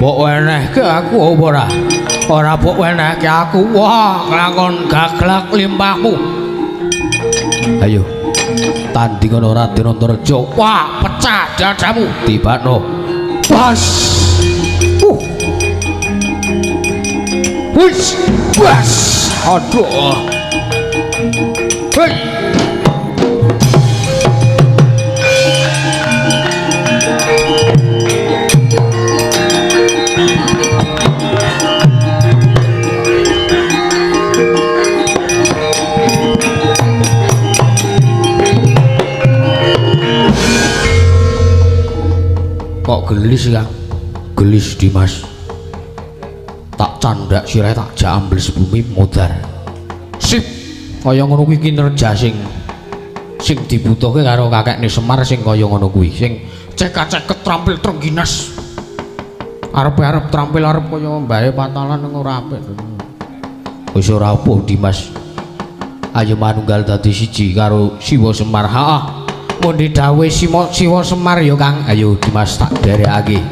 Mbok wenehke aku apa ora? Ora mbok wenehke aku. Wah, kelakon gaglak limpahmu. Ayo. Tandingan Raden Antareja. Wah, pecah dadamu. Tibakno. Bas. Wis, bas. Aduh. Hei. Gelis, Kang. Gelis Dimas. Tak candhak sirahe tak jak ambles bumi modar. Sip. Kaya ngono kuwi kinerja sing dibutuhke karo kakekne Semar sing kaya ngono kuwi, sing cekak-ceket trampil trengginas. Arep-arep trampil arep kaya mbahe patalan ning ora apik. Wis ora apa Dimas. Ayo manunggal dadi siji karo Siwa Semar. Heeh. Mundi dawuhe Siwa Semar ya, Kang. Ayo Dimas tak derekake.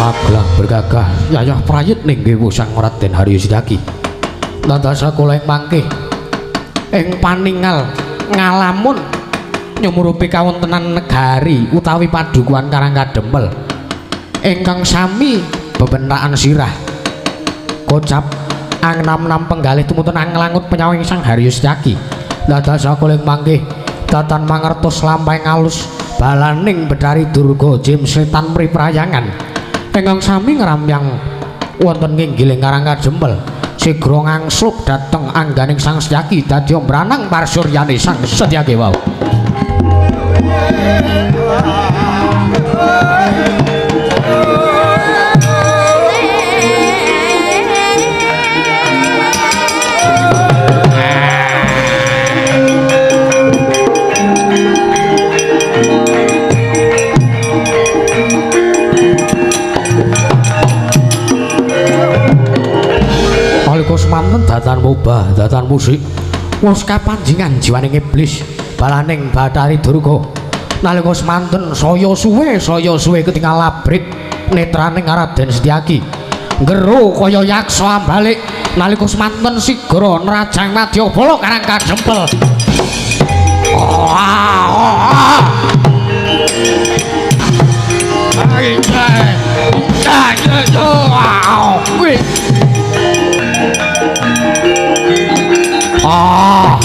Aglah bergagah yayah prayit ning ngewu Sang Raden Haryo Setyaki. Lantas kula ing mangke ing paningal ngalamun nyumurupi kawontenan negari utawi padukuhan Karang Kadempel ingkang sami bebentaan sirah kocap angnam-nam penggalih tumutun anglangut penyawing Sang Haryo Setyaki. Lantas kula ing mangke datan mangertos lampahing alus balaning Bedari Durga Jim Setan Mriprayangan ingkang sami ngramyang wonten nginggiling Karang Kadempel sigra ngangslup dhateng angganing Sang Setyaki dadi mbranang parsuryane Sang Setyaki wau. Nalika semanten datan mubah, datan musik, wis kapanjingan jiwaning iblis balaning Bathari Durga. Nalika semanten saya suwe ketingal labrit netraning Raden Setyaki. Ngero kaya yaksa ambalik nalika semanten sigra nerajang madyabala Karang Kadempel. Ah. Ah.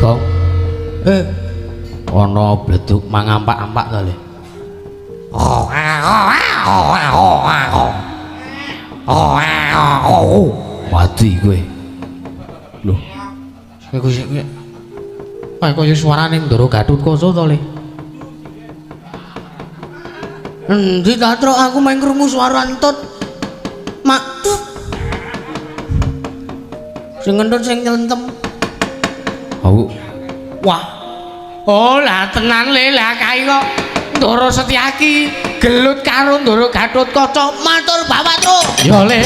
Gong. Ana bleduk mangampak-ampak to, Le. Mati kowe. Lho. Iku sik kaya kaya suarane Ndara Gatotkaca to, Le. Endi ta, Truk, aku main krungu suara entut. Mak. Sing ngentut sing nyelentem. Aku. Wah. Oh lah tenan Le, lah kae kok Ndara Setyaki gelut karo Ndara Gatotkaca. Matur Bapak, Truk. Ya Le.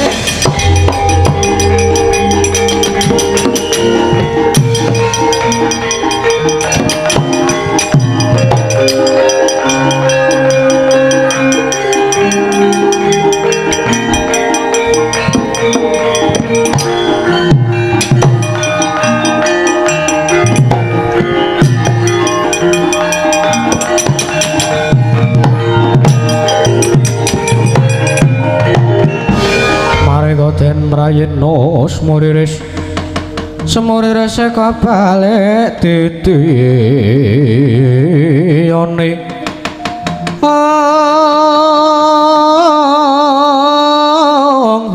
Den mrayena semuriris semuriris kabalik titiyane ong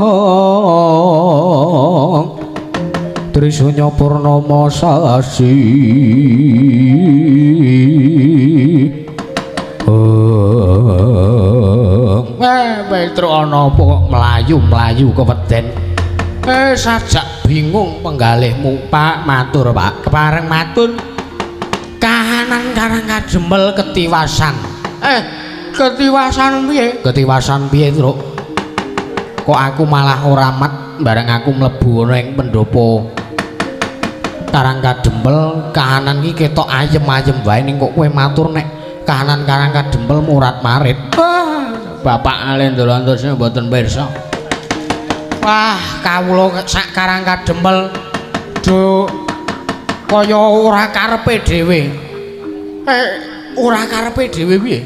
Trisunya Purnama sasi. Petro ana apa kok mlayu-mlayu keweden. Sajak bingung penggalihmu, Pak. Matur, Pak. Kepareng matur. Kahanan Karang Kadempel ketiwasan. Ketiwasan piye? Ketiwasan piye, Truk? Kok aku malah ora mat bareng aku mlebu ana ing pendopo Karang Kadempel, kahanan iki ketok ayem-ayem wae ning kok kowe matur nek kahanan Karang Kadempel murat-marit. Bapak Alendolantosnya mboten pirsa. Wah, kawula sak Karang Kadempel do kaya ora karepe dhewe. Ora karepe dhewe piye?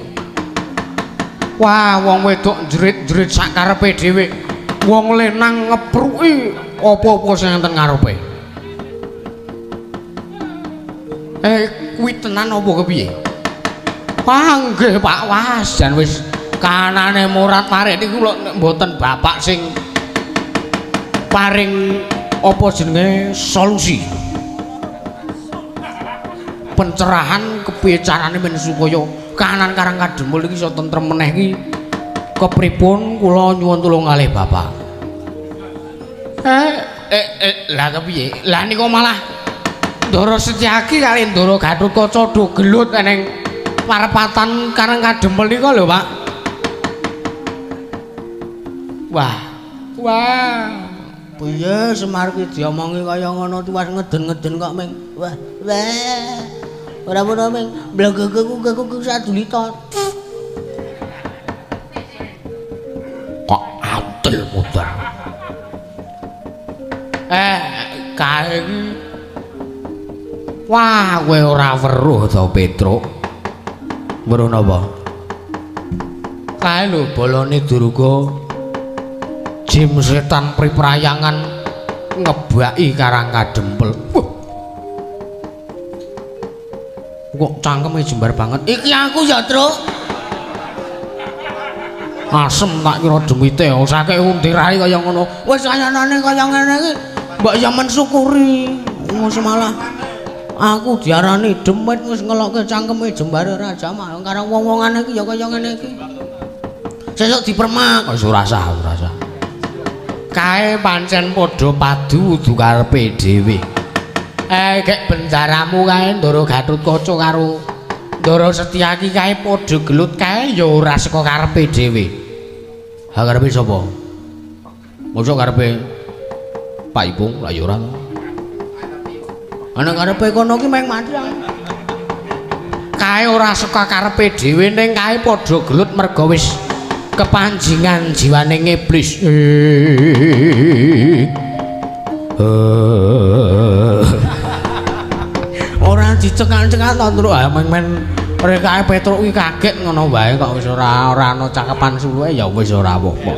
Wah, wong wedok jerit-jerit sak karepe dhewe. Wong lanang ngepruki apa-apa sing enten ngarepe. Kuwi tenan apa kepiye? Wah, nggih Pak, wah jan wis kanane morat-marit niku lho nek mboten bapak sing paring apa jenenge solusi. Pencerahan kepiye carane men supaya kahanan Karang Kadempel iki iso tentrem meneh iki kepripun kula nyuwun tulung kalih bapak. Lah kepiye? Lah niku malah Ndara Setyaki kali Ndara Gatotkaca do gelut eneng parepatan Karang Kadempel nika lho, Pak. Wah. Wah. Piye Semar ki diomongi kaya ngono tiwas ngeden-ngeden kok ming. Wah, wah. Ora ono ming blogogku sadulita. Kok atel mutar. Kae iki wah, kowe ora weruh to, Petruk. Weruh napa? Kae lho bolone Durga jim setan priprayangan ngebaki Karang Kadempel. Wah. Kok cangkeme jembar banget. Iki aku ya, Truk. Asem tak kira demite, sakake undirahe kaya ngono. Wis kayanane kaya ngene iki, mbok ya mensyukuri. Wis malah aku diarani demit wis ngelokke cangkeme jembare raja malah karo wong-wongane iki ya kaya ngene iki. Sesuk dipermak. Wis ora sah, ora sah. Kae pancen padha padu kudu karepe dhewe. Gek bendaramu kae Ndara Gatotkaca karo Ndara Setyaki kae padha gelut kae ya ora saka karepe dhewe. Ha karepe sapa? Mosok karepe Pak Ipung lah ya ora. Ana karepe kono ki meng mati. Kae ora saka karepe dhewe ning kae padha gelut merga wis kepanjingan jiwane iblis. Ora dicekak-cekak to, Truk. Ah men rekae Petruk ki kaget ngono wae kok wis ora ana cakepan suluke ya wis ora apa-apa.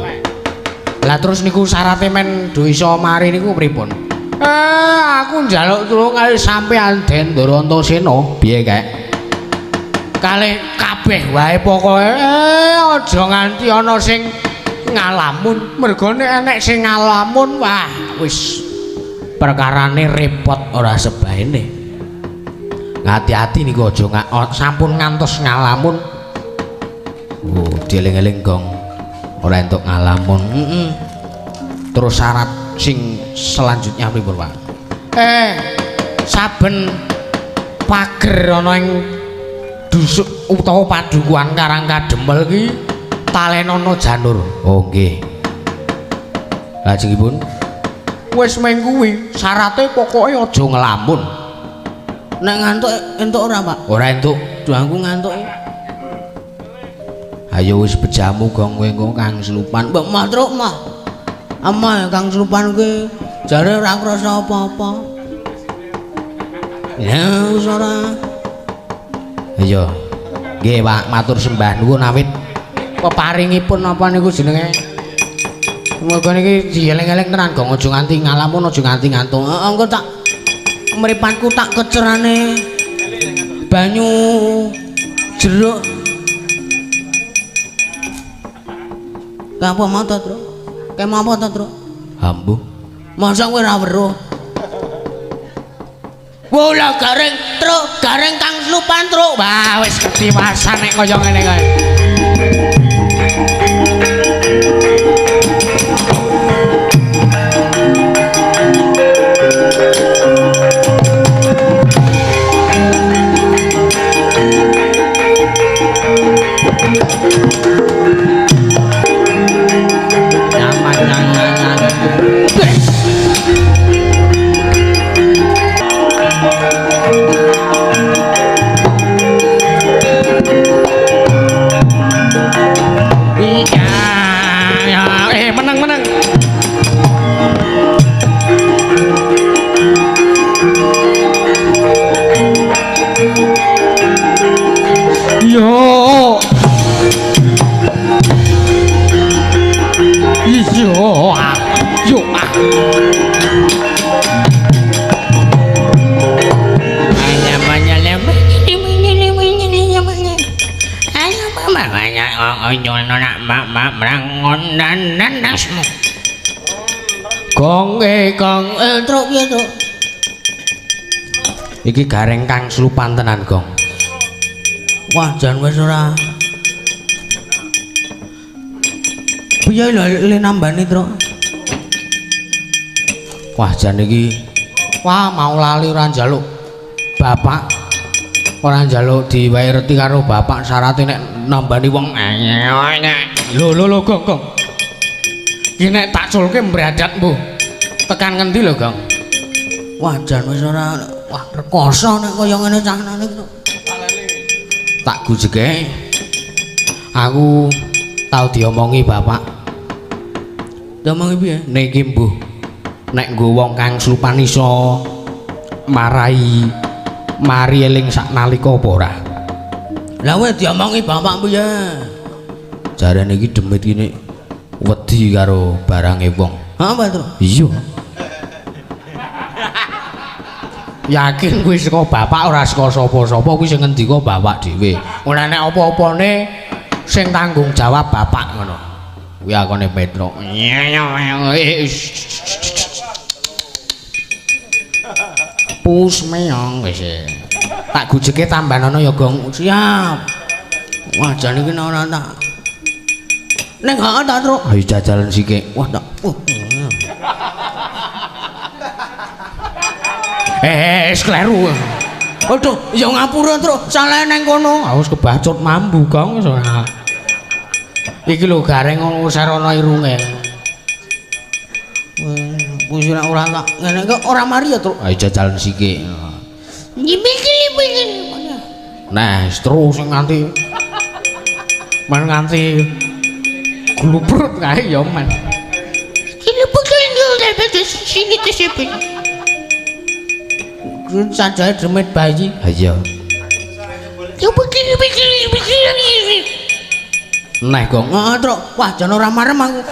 Lah terus niku syarate men do iso mari niku pripun? Aku njaluk tulung kali sampean Den Ndara Antasena. Piye kek? Kalih kabeh wae pokoke aja nganti ana sing ngalamun. Mergo nek enek sing ngalamun wah wis perkarane repot ora sebaene. Ngati-ati niku aja sampun ngantos ngalamun. Oh, dieling-eling gong. Ora entuk ngalamun. Heeh. Terus syarat sing selanjutnya pripun, Pak? Saben pager ana ing dusuk utawa padukuhan Karang Kadempel ki talenono janur. Oh, nggih. Lajengipun wis meng kuwi, syarate pokoke aja nglamun. Nek ngantuk entuk ora, Pak? Ora entuk. Duh, aku ngantuk. Ayo wis bejamu gong kowe engko Kang Selupan. Mbok mah, Truk, mah. Amah Kang Selupan kuwi jare ora krasa apa-apa. Ya wis ora. Iya. Nggih, Pak, matur sembah nuwun awit peparingipun apa niku jenenge. Muga niki dieling-eling tenan gong aja nganti ngalamun, aja nganti ngantuk. Heeh, engko tak mripatku tak kecerane banyu jeruk. Apa mau to, Truk? Kemo apa to, Truk? Ambuh. Masa kowe ora weruh? Bola garing, Truk, garing Kang Selupan, Truk. Wah, wis ketiwasan nek kaya ngene kae. Nyaman. mak mak mak mrangonananasmu. Gong e gong Truk piye, Truk? Iki gareng kang slupan tenan, Gong. Wah, jan wis ora. Piye lho le nambani, Truk? Wah, jan iki. Wah, mau lali ora njaluk bapak. Ora njaluk diwehi reti karo bapak syarate nek nambani wong. Lho lho lho, Gong, Gong. Iki nek tak culke mbradat mbuh. Tekan ngendi lho, Gong? Wah, jan wis ora. Wah, rekoso nek kaya ngene cahnane, Truk. Tak gujeke. Aku tau diomongi bapak. Diomongi piye? Niki mbuh nek nggo wong kang slupan iso marai mari eling saknalika apa ora? Lah kowe diomongi bapak piye? Jarene iki demit iki nek wedi karo barange wong. Ha apa, Truk? Iya. Yakin kuwi saka bapak ora saka sapa-sapa, kuwi sing ngendika bapak dhewe. Ora nek apa-apane sing tanggung jawab bapak ngono. Kuwi akone Petruk. Pus meong wis. Tak gujeke tambanono ya, Gong. Siap. Wah, jan iki ora tak. Ning gak tak, Truk. Ayo jajalan sikik. Wah, tak. Kleru. Aduh, ya ngapura, Truk. Salah neng kono. Wis kebacut mambu, Gong, wis ora. Iki lho gareng ngono sarana irunge. Wis ora tak ngene kok ora mari ya, Truk. Ayo jajalan sikik. Nah, terus nganti men nganti glubrut kae ya men. Sajae demit bayi. Ha iya. Neh, Gong. Heeh, Truk. Wah, jan ora marem aku.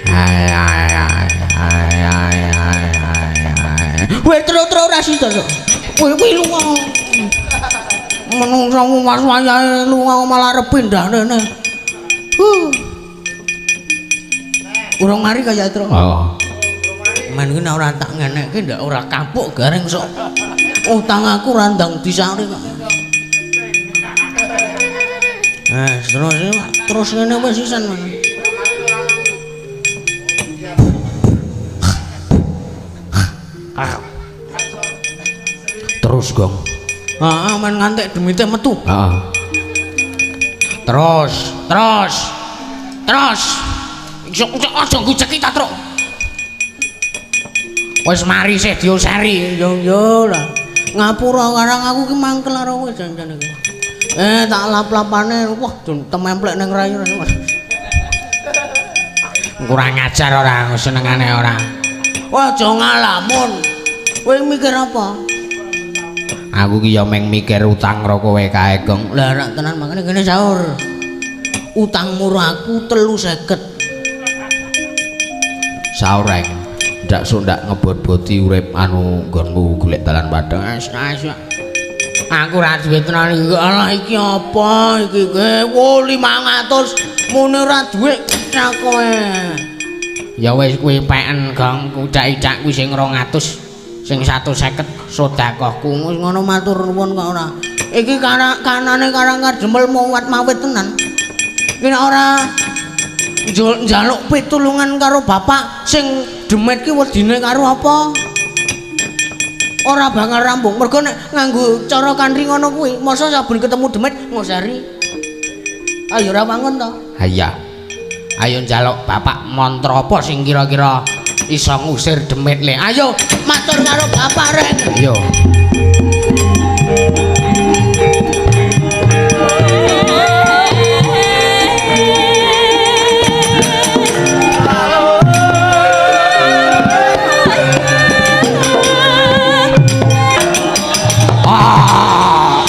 Ai ai ai ai ai ai. Weh, Truk, Truk ora sida, Truk. Kowe kuwi lunga. Menungso mas wayahe lunga malah arep pindah rene. Huh. Urung mari kaya, Truk. Heeh. Men iki nek ora tak ngenekke ndak ora kapuk gareng sok. Utang aku ora ndang disari kok. Terus terus ngene wis sisan. Terus, Gong. Heeh, men ngantek demite metu. Heeh. Terus, terus. Terus. Aja gujeki ta, Truk. Wis mari sih diuseri. Yo yo lah. Ngapura karang aku ki mangkel karo kowe jan-jan iki. Tak lap-lapane wah tememplek ning rai. Kurang ajar ora senengane ora. Wah, aja ngalamun. Kowe mikir apa? Aku ki ya meng mikir utang karo kowe kae, Gong. Lah rak tenan makane kene sahur. Utangmu aku 350. Saureng. Ndak sok ndak ngebot-boti urip anu nggonmu golek dalan padhang. Wis Aku ora duwe tenan iki. Alah iki apa iki kowe? Wo 500 muni ora duwe kowe. Ya wis kuwi peken, Gong. Kucak-icak kuwi sing 200, sing 150 sedekahku. Wis ngono matur nuwun kok ora. Iki kanane karang kardemel mowat mawit tenan. Iki nek ora njaluk pitulungan karo bapak sing demit ki wedine karo apa? Ora bakal rampung. Mergo nek nganggo cara kanthi ngono kuwi, masa saben ketemu demit ngosari. Ayo ora wangun to. Ha iya. Ayo njaluk bapak mantra apa sing kira-kira iso ngusir demit le. Ayo matur karo bapak rek. Ayo.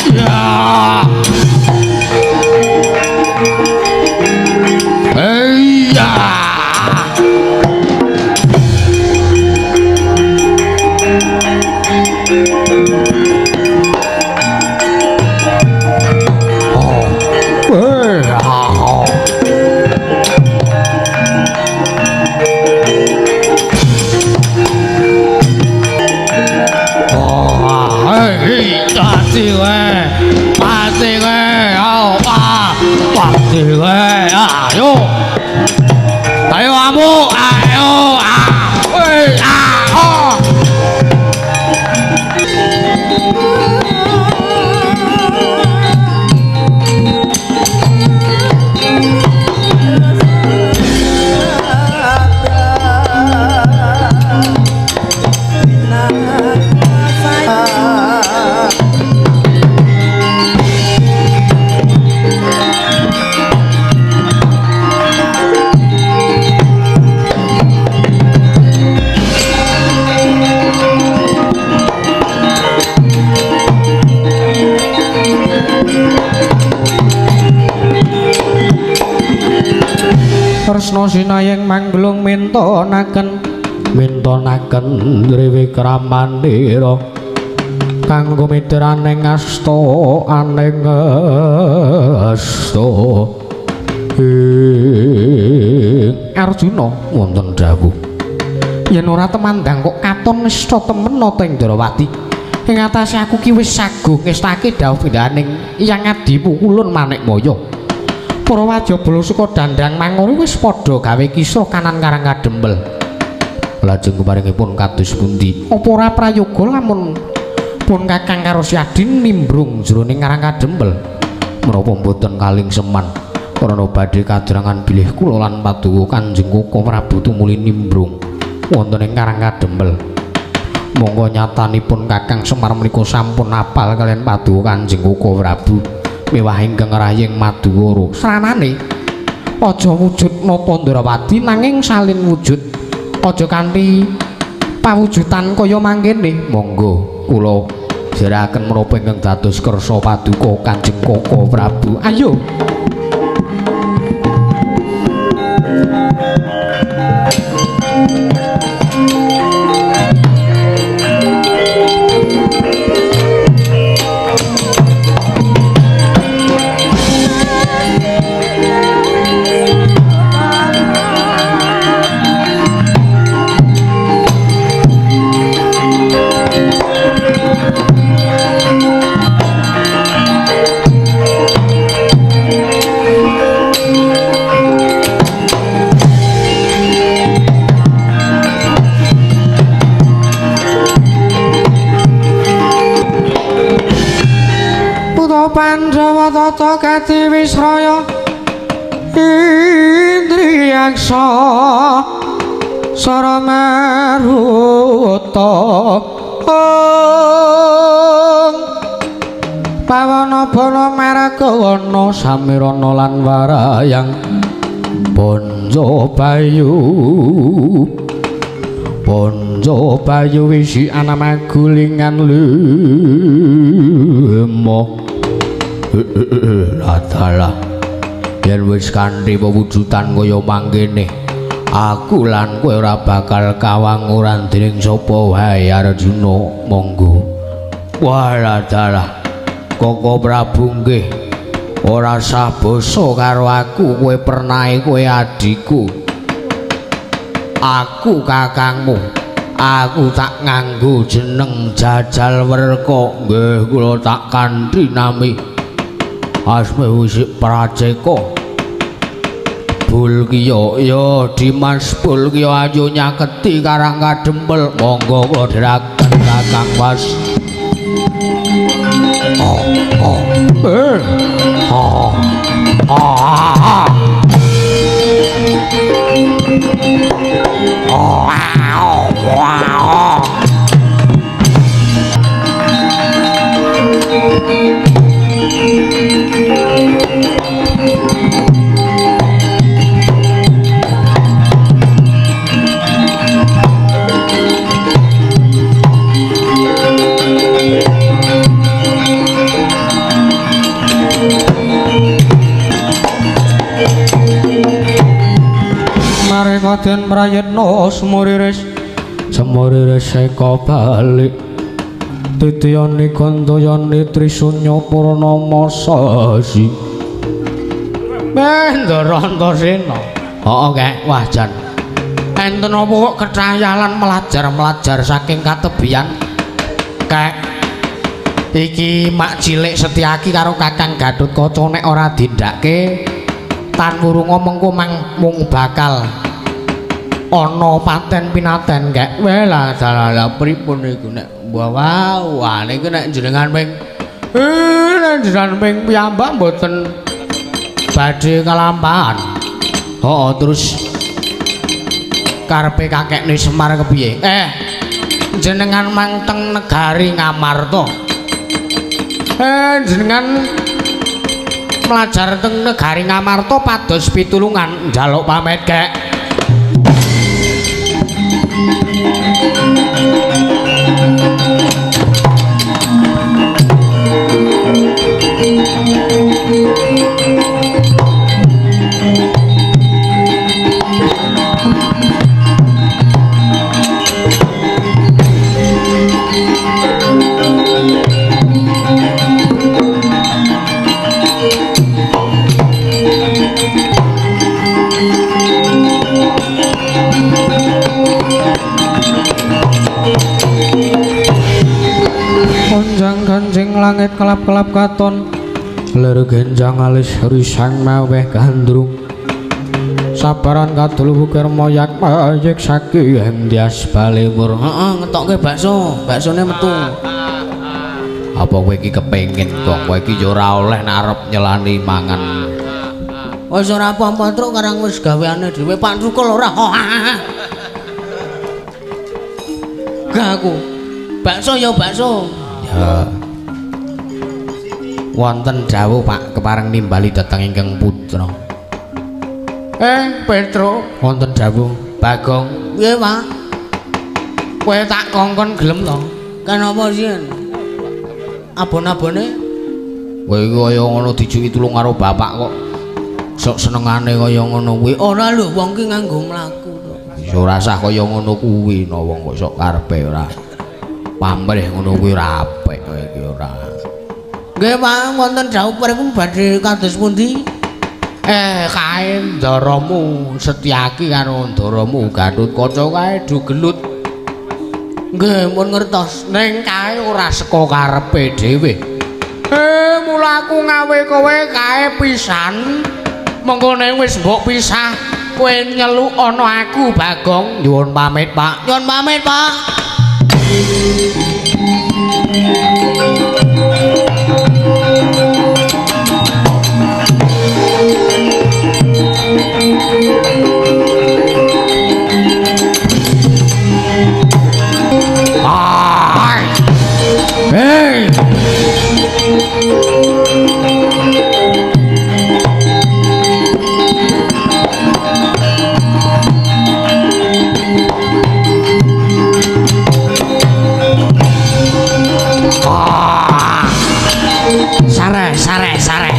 Ya. Ayo. Ayo amuk, ayo. Ah. Kresna sinayeng mangglung mintonaken mintonaken Triwikramandira kanggo mitraning asta aning asta ing Arjuna wonten dawuh yen ora temandang kok katon nista temen nata Indrawati ing atase aku ki wis saguh ngestake dawuh pindhaning Hyang Adimu Kulun Manikmaya. Para wajabala suka dandang mangori wis padha gawe kisah kanan Karang Kadempel. Lajeng keparingipun kados pundi? Apa ora prayoga lamun pun Kakang karo Syadin nimbrung jroning Karang Kadempel? Menapa mboten kaling seman? Karana badhe kadrangan bilih kula lan paduka Kanjeng Koko Prabu tumuli nimbrung wonten ing Karang Kadempel. Monggo nyatanipun Kakang Semar menika sampun apal kaliyan paduka Kanjeng Koko Prabu. Mewah ingkang rayeng Madukara. Sranane aja wujud nata Ndrawati nanging salin wujud. Aja kanthi pawujudan kaya mangkene. Monggo kula jeraken menapa ingkang dados kersa paduka Kanjeng Koko Prabu. Ayo. Pandhawa tata gati wisraya indriyaksa sara maruta pawana bana maragawana samirana lan warayang bonjo bayu bonjo bayu wisi anamagulingan limo. Adalah yen wis kanthi pewujudan kaya mangkene aku lan kowe ora bakal kawanguran dening sapa wae Arjuna. Monggo. Wah, adalah Koko Prabu nggih ora sah basa karo aku, kowe pernahe kowe adhiku, aku kakangmu, aku tak nganggo jeneng Jajal Werka. Nggih kula tak kanthi nami Asmi Wisik Praceka Bulkiya. Ya Dimas Bulkiya ayo nyaketi Karang Kadempel. Monggo kula dherekaken Kakang Mas. Oh oh eh oh oh oh oh. Eka den prayitna sumuriris sumuriris eka balik titiyani gandayani trisunya purnama sasi. Ndara Antasena. Heeh, Kek. Wah, jan. Enten apa kok kecayalan melajar-melajar saking katebian? Kek. Iki mak cilik Setyaki karo Kakang Gatotkaca nek ora dindhake tan wurunga mengko mang mung bakal ana paten pinaten, Kek. Weh lah dalah pripun iku nek wah wah niku nek jenengan ping nek jenengan ping piyambak mboten badhe kalampahan. Heeh, terus karepe kakekne Semar kepiye? Jenengan manteng negari Ngamarta. Jenengan mlajar teng negari Ngamarta pados pitulungan njaluk pamit, Kek. Gonjang ganjing langit kelap-kelap katon lir genjang alis risang maweh gandrung sabaran kadul wukir moyak mayik saki hendias balewur. Heeh, ngetokke bakso, baksone metu. Apa kowe iki kepengin, Gong? Kowe iki ya ora oleh nek arep nyelani mangan. Wis ora apa-apa, Truk, karang wis gaweane dhewe. Pak Trukul ora. Gak aku. Bakso ya bakso. Ya. Wonten dawuh Pak kepareng nimbali dhateng ingkang putra. Petro, wonten dawuh Bagong. Piye, Pak? Kowe tak kongkon gelem to? Kenapa sih? Abon-abone kowe iki kaya ngono dijuki tulung karo bapak kok. Sok senengane kaya ngono kuwi. Ora lho, wong ki nganggo mlaku to. Ya ora sah kaya ngono kuwi no wong kok sok karepe ora. Pamrih ngono kuwi ora apik kowe iki ora. Nggih, Pak, wonten dawuh pariku badhe kados pundi? Kae ndaramu Setyaki karo ndaramu Gatotkaca kae do gelut. Nggih, pun ngertos. Ning kae ora saka karepe dhewe. Mula aku ngawe kowe kae pisan. Mengko nek wis mbok pisah, kowe nyeluk ana aku Bagong. Nyuwun pamit, Pak. Nyuwun pamit, Pak. Hey! Sare, sare, sare.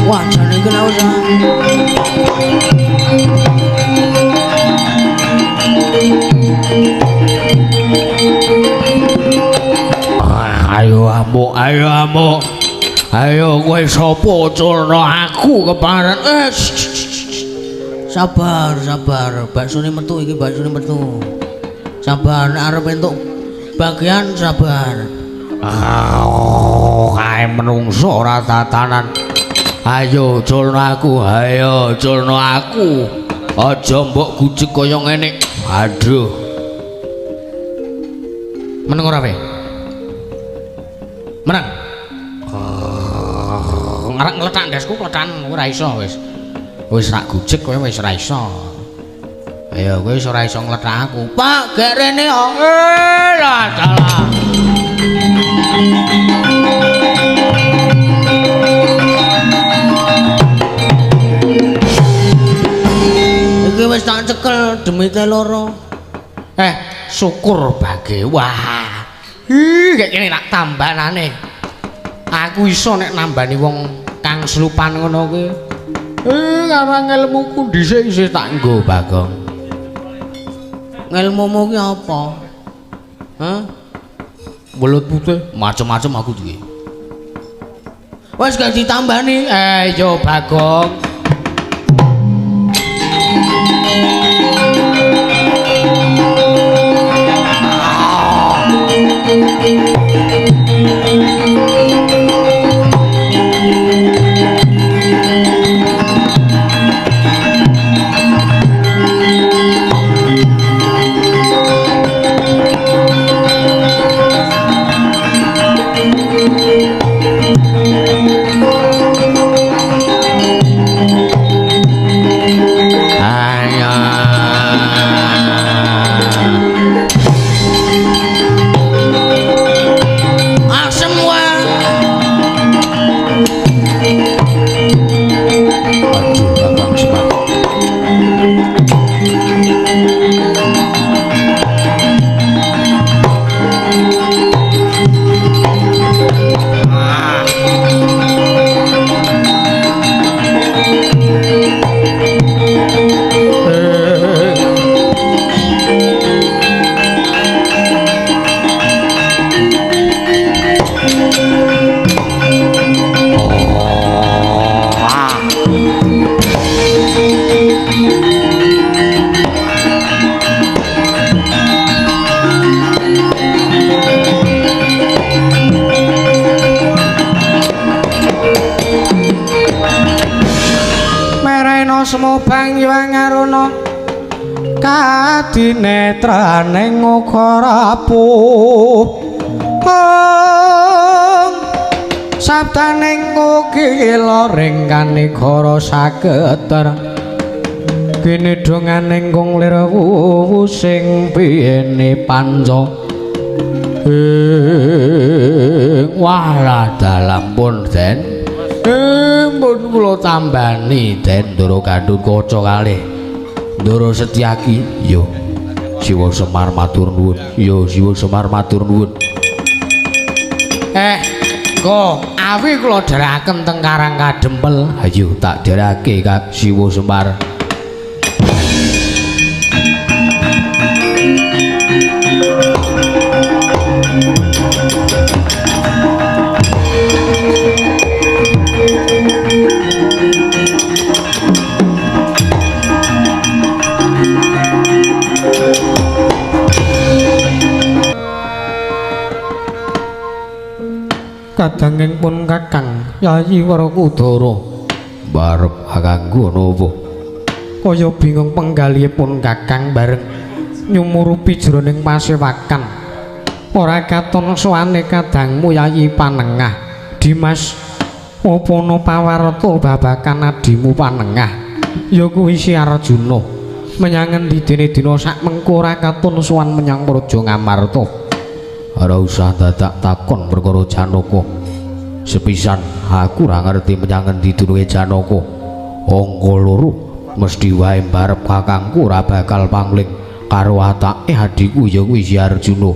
Wah, jane iki nek wis. Ayo amuk, ayo amuk. Ayo kowe sapa culno aku kepareng. Sabar, sabar. Baksone metu iki, baksone metu. Sabar, nek arep entuk bagian sabar. Kae menungso ora tatanan. Ayo culno aku, ayo culno aku. Aja mbok gujeg kaya ngene. Aduh. Meneng ora kowe? Meneng. Ngarep ngletak ndasku kletan ora iso wis. Wis rak gujeg kowe wis ora iso. Ayo kowe wis ora iso ngletak aku. Pak, gek rene yo. Lah dalah. Iki wis tak cekel demite loro. Syukur bage. Wah. Ih, Kayak kene tak tambanane. Aku iso nek nambani wong kang slupan ngono kuwi. Karang ilmuku dhisik isih tak nggo, Bagong. Ngelmumu ki apa? Hah? Welut putih macem-macem aku duwe. Wis gak ditambani. Yo Bagong. Asem wae. Aduh, Kakang Semar. Merena semobang yuang aruna kadinetraning ukara sabdaning ukila ring kanigara saketer kinidhunganing kung lir wuwu sing piyene panca Ing wah dalam pun Den. Pun kula tambani Den Ndara Gandut Kaca kalih Ndara Setyaki. Yo Siwa Semar matur nuwun. Yo Siwa Semar matur nuwun. Engko awi kula dherekaken teng Karang Kadempel. Ayo tak dherekake Kak Siwa Semar. Kadanging pun Kakang Yayi Werkudara barep kakangku ana apa? Kaya bingung penggalihipun Kakang bareng nyumurupi jroning pasewakan. Ora katon sowane kadangmu Yayi Panengah. Dimas, apa ana pawarta babagan adimu Panengah? Ya kuwi si Arjuna. Menyang endi dene dina sak mengko ora katon sowan menyang Praja Ngamarta. Ora usah dadak takon perkara Janaka. Sepisan aku ora ngerti menyang endi dununge Janaka. Angka loro mesti wae barep kakangku ora bakal pangling karo atake adhiku ya kuwi si Arjuna.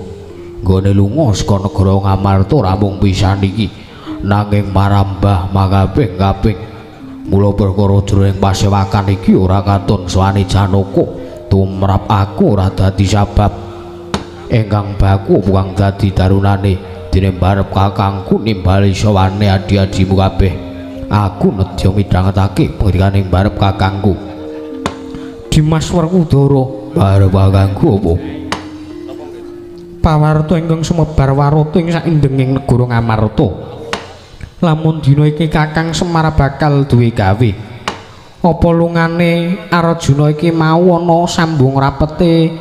Nggone lunga saka negara Ngamarta ora mung pisan iki, nanging marambah makaping-kaping. Mula perkara jroning pasewakan iki ora katon sowane Janaka tumrap aku ora dadi sabab. Ingkang baku buang dadi darunane dene barep kakangku nimbali sowane adi-adimu kabeh. Aku nedya midhangetake pengendikane barep kakangku. Dimas Werkudara barep kakangku apa? Pawarta ingkang sumebar warata ing saindenging negara Ngamarta. Lamun dina iki Kakang Semar bakal duwe gawe. Apa lungane Arjuna iki mau ana sambung rapete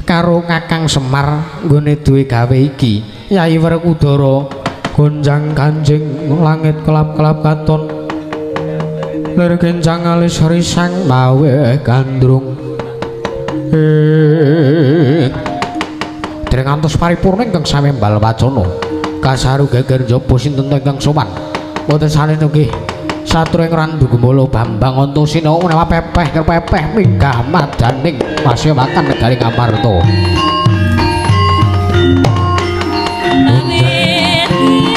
karo Kakang Semar nggone duwe gawe iki? Yayi Werkudara gonjang kanjing langit kelap-kelap katon lir kencang alis risang mawe gandrung. Dereng ngantos paripurna ingkang samembal wacana kasaru geger jaba sinten ingkang sowan boten sanes nggih satru ing Randu Gemolo Bambang Antasena menawa pepeh kerpepeh minggah madaning pasewakan negari Ngamarta.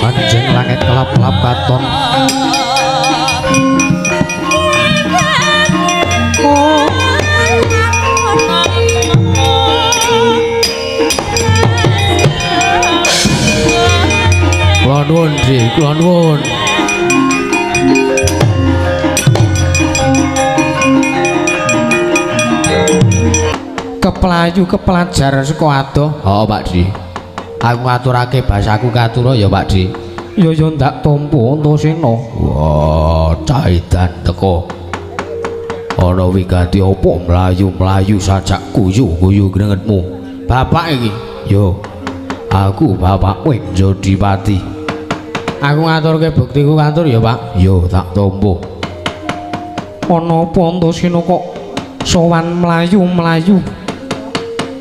Anjing langit kelap-kelap katon. Kula nuwun, Dri, kula nuwun. Keplayu kepelajar saka adoh. Oh, Pak Dri. Aku ngaturake basaku katura ya, Pak Dri. Ya ya ndak tampa Antasena. Wah, cah edan teko. Ana wigati apa mlayu-mlayu sajak guyu-guyu grengetmu. Bapak iki. Yo. Aku bapak Wenjodipati. Aku ngaturke buktiku kantur ya, Pak. Yo, tak tampa. Ana apa Antasena kok sowan mlayu-mlayu?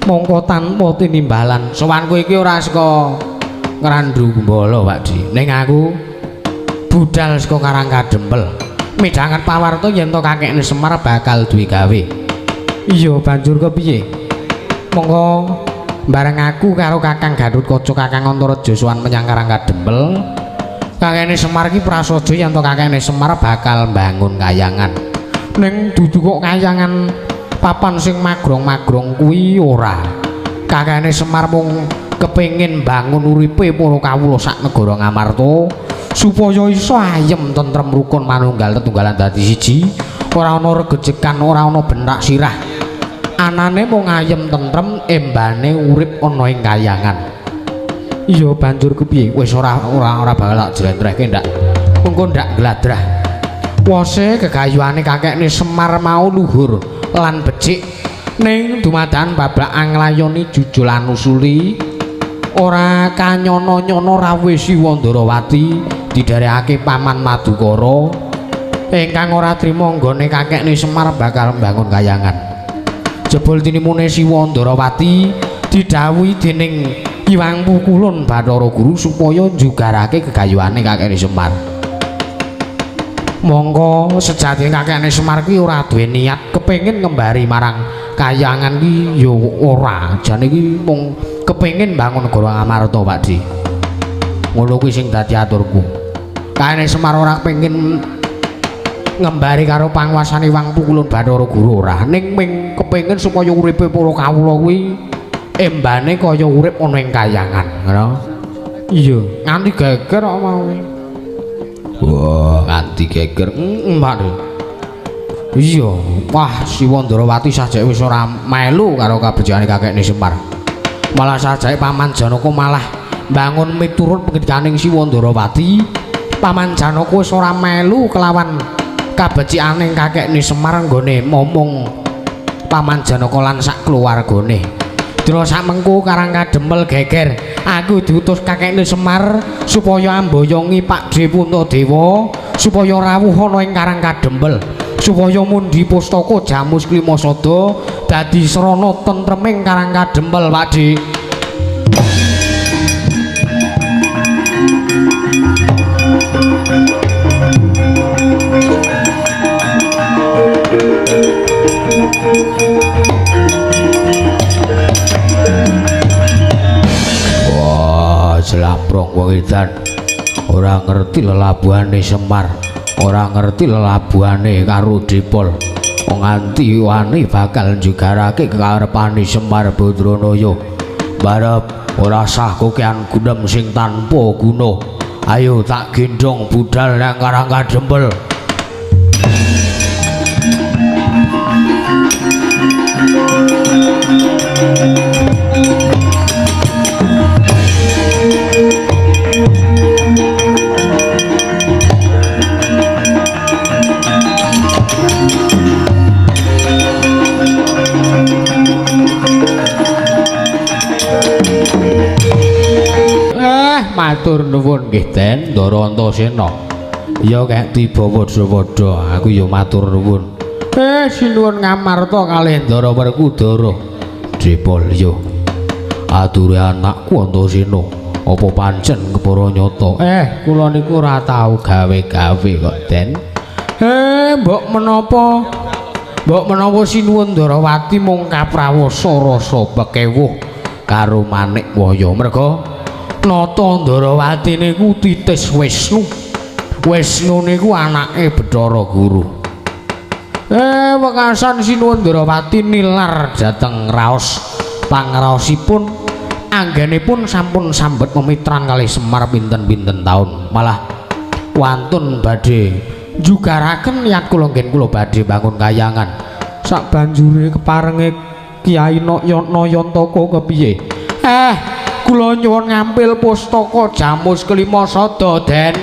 Mongko tanpa tinimbalan. Sowanku iki ora saka Ngrandu Gembala, Pak Di. Ning aku budal saka Karang Kadempel. Midhanget pawarta yen to kakekne Semar bakal duwe gawe. Iya, banjur kepiye? Mongko bareng aku karo Kakang Gathotkaca, Kakang Antareja sowan menyang Karang Kadempel. Kakekne Semar iki prasaja yen to kakekne Semar bakal mbangun kayangan. Ning dudu kok kayangan papan sing magrong-magrong kuwi ora. Kakekne Semar mung kepengin bangun uripe para kawula sak negara Ngamarta supaya iso ayem tentrem rukun manunggal tetunggalan dadi siji, ora ana regejekan, ora ana bentak sirah. Anane mung ayem tentrem embane urip ana ing kayangan. Iya, banjur kepiye? Wis ora bakal tak jlentrehke ndak. Mengko ndak gladrah. Wose gegayuhane kakekne Semar mau luhur lan becik ning dumadakan babak anglayoni jujul anusuli ora kanyono-nyono rawuh Siwa Ndarawati didherekake Paman Madukara ingkang ora trima nggone kakekne Semar bakal mbangun kayangan. Jebul tinimune Siwa Ndarawati didhawuhi dening Hyang Pukulun Bathara Guru supaya njugarake gegayuhane kakekne Semar. Mongko sejatine kakekne Semar kuwi ora duwe niat kepengin ngembari marang kayangan ki ya ora. Jane iki mung kepengin mbangun negara Ngamarta, Pak Di. Ngono kuwi sing dadi aturku. Kakekne Semar ora kepengin ngembari karo panguasane Hyang Pukulun Bathara Guru ora, ning mung kepengin supaya uripe para kawula kuwi embane kaya urip ana ing kayangan, ngono. Iya, nganti geger kok mau. Wah, nganti geger. Pak. Iya, wah Siwa Ndarawati sajake wis ora melu karo kabejane kakekne Semar. Malah sajake Paman Janaka malah mbangun miturut pengendikaning Siwa Ndarawati. Paman Janaka wis ora melu kelawan kabecikane kakekne Semar nggone momong Paman Janaka lan sak keluargane. Dina sakmengko Karang Kadempel geger, aku diutus kakekne Semar supaya amboyongi Pakdhe Puntadewa supaya rawuh ana ing Karang Kadempel, supaya mundhi pustaka Jamus Klimasada dadi srana tentreming Karang Kadempel, Pakdhe. Wah, jlamprong wong edan. Ora ngerti lelabuhane Semar, ora ngerti lelabuhane karo Dipol. Nganti wani bakal njugarake kekarepane Semar Badranaya. Barep ora sah kokean gunem sing tanpa guna. Ayo tak gendhong budal nang Karang Kadempel. Matur nuwun nggih Den Ndara Antasena. Ya kek tiba padha-padha, aku ya matur nuwun. Sinuwun Ngamarta kalih Ndara Werkudara. Dipol yo. Ature anakku Antasena, apa pancen kepara nyata? Kula niku ora tau gawe-gawe kok, Den. Mbok menapa? Mbok menapa Sinuwun Ndarawati mung kaprawasa rasa pekewuh karo Manik Waya. Merga Nata Ndarawati niku titis Wisnu. Wisnu niku anake Bathara Guru. Wekasan Sinuwun Ndarawati nilar dhateng raos pangraosipun anggenipun sampun sambet memitran kalih Semar pinten-pinten taun. Malah wantun badhe njugaraken niat kula nggen kula badhe bangun kayangan. Sabanjure keparenge Kyai Nayantaka kepiye? Kula nyuwun ngampil pustaka Jamus Kelima Sada, Den.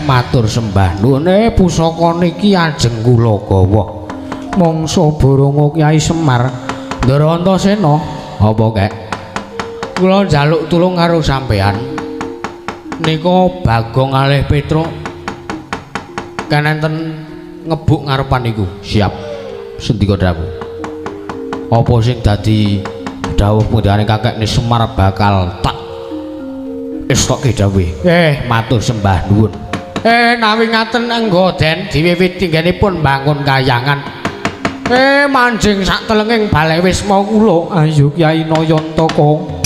Matur sembah nuwun. Pusaka niki ajeng kula gawa. Mangsa boronga Kyai Semar. Ndara Antasena, apa kek? Kula njaluk tulung karo sampean. Nika Bagong alih Petruk kanenten ngebuk ngarepan niku. Siap. Sendika dawuh. Apa sing dadi dawuh pundhane kakekne Semar bakal tak estokke dawuhe. Matur sembah nuwun. Nawi ngaten enggo Den diwiwiti nggenipun bangun kayangan. Manjing sak telenging bale wisma kula. Ayo Kyai Nayantaka.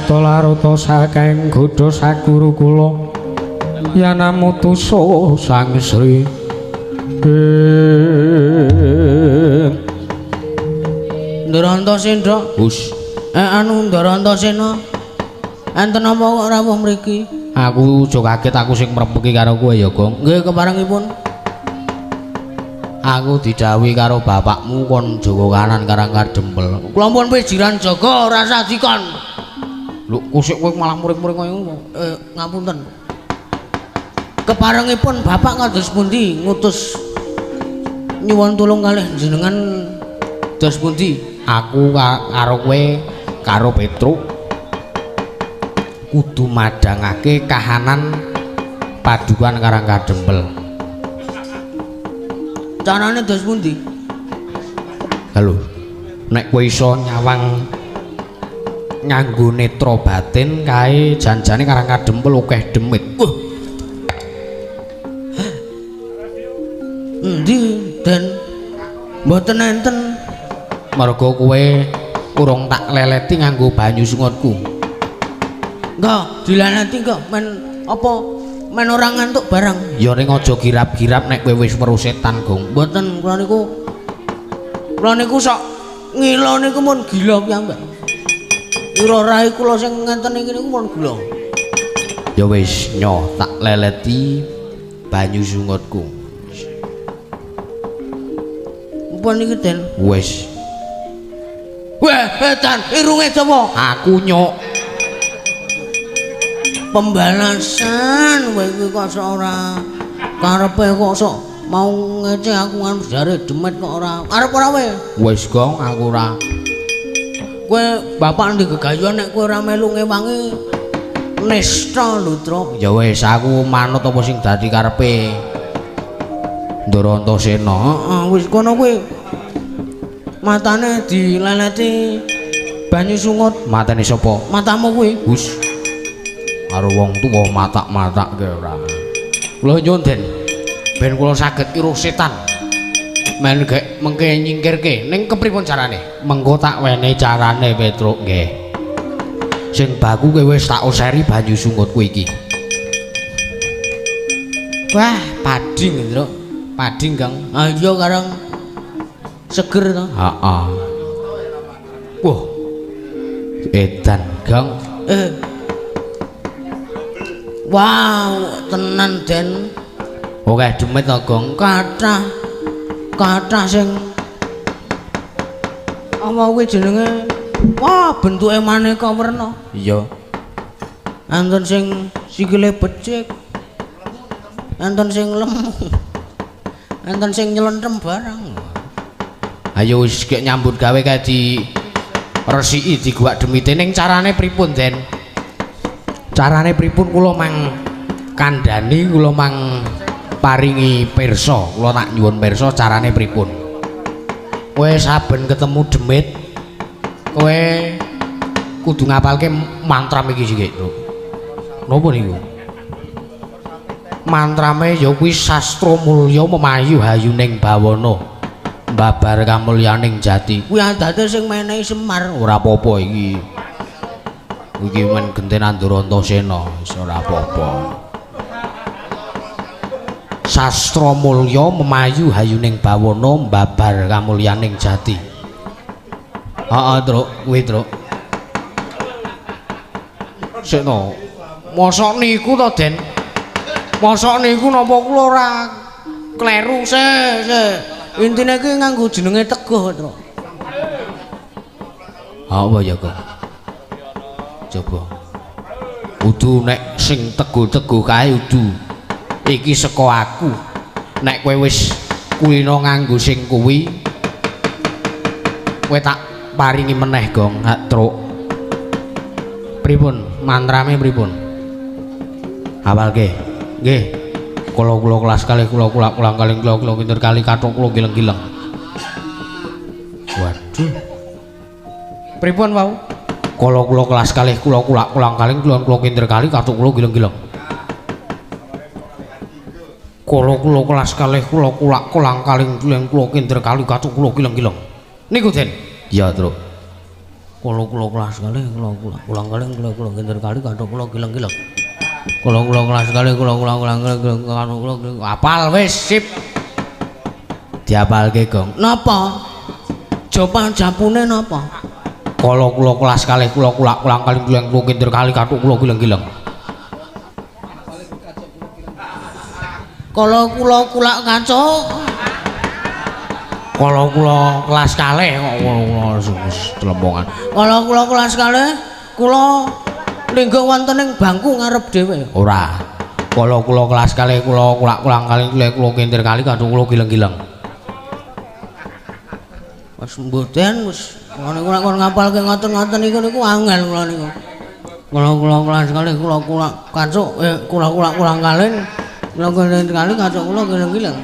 Larata saking godha saguru kula yanamutusa Sang Sri. Ndara Antasena. Hus. Anu Ndara Antasena. Enten apa kok rawuh mriki? Aku aja kaget aku sing mrempeki karo kowe ya, Gong. Nggih keparengipun. Aku didhawuhi karo bapakmu kon jaga kanan Karang Kadempel. Kula pun pijiran jaga ora usah dikon. Lho kusik kowe malah muring-muring kaya ngono. Ngapunten. Keparengipun bapak kados pundi ngutus nyuwun tulung kalih jenengan dos pundi? Aku karo kowe karo Petruk kudu madhangake kahanan padukan Karang Kadempel. Carane dos pundi? Halo. Nek kowe iso nyawang nganggo netra batin kae janjane Karang Kadempel akeh demit. Wah. Endi, Den? Mboten enten. Mergo kowe urung tak leleti nganggo banyu sungutku. Enggak, dileleti kok men apa men ora ngantuk barang. Ya ning aja girap-girap nek kowe wis weruh setan, Gong. Mboten, kula niku sok ngila niku mun gila piyambak. Ira rai kula sing ngenten iki niku pun gula. Ya wis nyo tak leleti banyu sungutku. Mpun iki Den. Wis. Weh, edan irunge dawa. Aku nyok. Pembalasan kowe iki kok sok ora karepe kok sok mau ngece aku nganu jare demet kok ora. Arep ora kowe? Wis Gong, aku ora. Kowe bapak ndi gegayuhan nek kowe ora melu ngewangi nista lho, Truk. Ya wis aku manut apa sing dadi karepe Ndara Antasena. Heeh, wis kono kowe. Matane dileleti banyu sungut. Matane sapa? Matamu kuwi. Hus. Karo wong tuwa matak-matakke ora. Kula nyuwun Den, ben kula saged iruh setan. Men gek mengke nyingkirke. Ning kepripun carane? Mengko tak wenehi carane, Petruk nggih. Sing baku kowe wis tak oseri banyu sungutku iki. Wah, pading, Truk. Pading, Kang. Ah iya karang Seger to? Heeh. Wah. Edan, Gong. Wow, tenan Den. Oke, demit to, Gong. Kathah. Kathah sing apa kuwi jenenge? Wah, bentuke maneka werna. Iya. Enten sing sikile becik. Enten sing lemu. Enten sing nyelentem barang. Ayo wis gek nyambut gawe kae di resiki diguwak demite ning carane pripun, Den? Carane pripun kula mang kandhani, kula mang paringi pirsa, kula tak nyuwun pirsa carane pripun. Kowe saben ketemu demit kowe kudu ngapalke mantram iki sik, Truk. Napa niku? Mantrame ya kuwi sastra mulya memayu hayuning bawana. Babar kamulyaning jati. Kuwi adate sing menehi Semar. Ora apa-apa iki. Iki men genten Andurantasena, wis ora apa-apa. Sastra mulya memayu hayuning bawana babar kamulyaning jati. Heeh, Truk, kuwi, Truk. Sik to. Mosok niku to, Den? Mosok niku napa kula ora kleru? Sik, sik. Intine iki nganggo jenenge Teguh, Truk. Apa ya, Kok? Coba. Kudu nek sing teguh-teguh kae kudu. Iki saka aku. Nek kowe wis kulino nganggo sing kuwi, kowe tak paringi meneh, Gong, hak Truk. Pripun? Mantrame pripun? Hafalke. Nggih. Kula-kula kelas kalih kula kula ulang kalih kula kula kintir kali kathok kula gileng-gileng. Waduh. Pripun wau? Kula-kula kelas kalih kula kula ulang kalih kula kula kintir kali kathok kula gileng-gileng. Kula-kula kelas kalih kula kula ulang kalih kula kula kintir kali kathok kula gileng-gileng. Niku, Den. Iya, Truk. Kula-kula kelas kalih kula kula ulang kalih kula kula kintir kali kathok kula gileng-gileng. Kula kula kelas kali kula kula ulang kali kula kula apal wis sip. Diapalke, Gong. Napa? Jopang japune napa? Kala kula kelas kalih kula kula ulang kali kula kula kintir kali kathuk kula gileng-gileng. Kala kula kulak kacuk. Kala kula kelas kalih kok kula tlemongan. Kala kula kelas kalih kula lingguh wonten ing bangku ngarep dhewe. Ora. Kala kula kelas kalih kula kulak ulang kali kula kula kintir kali kathuk kula gileng-gileng. Wis mboten wis ngono niku nek kon ngapalke ngoten-ngoten niku niku angel kula niku. Kula kula kelas kalih kula kulak kacuk kula kulak ulang kalih kula kintir kali kathuk kula gileng-gileng.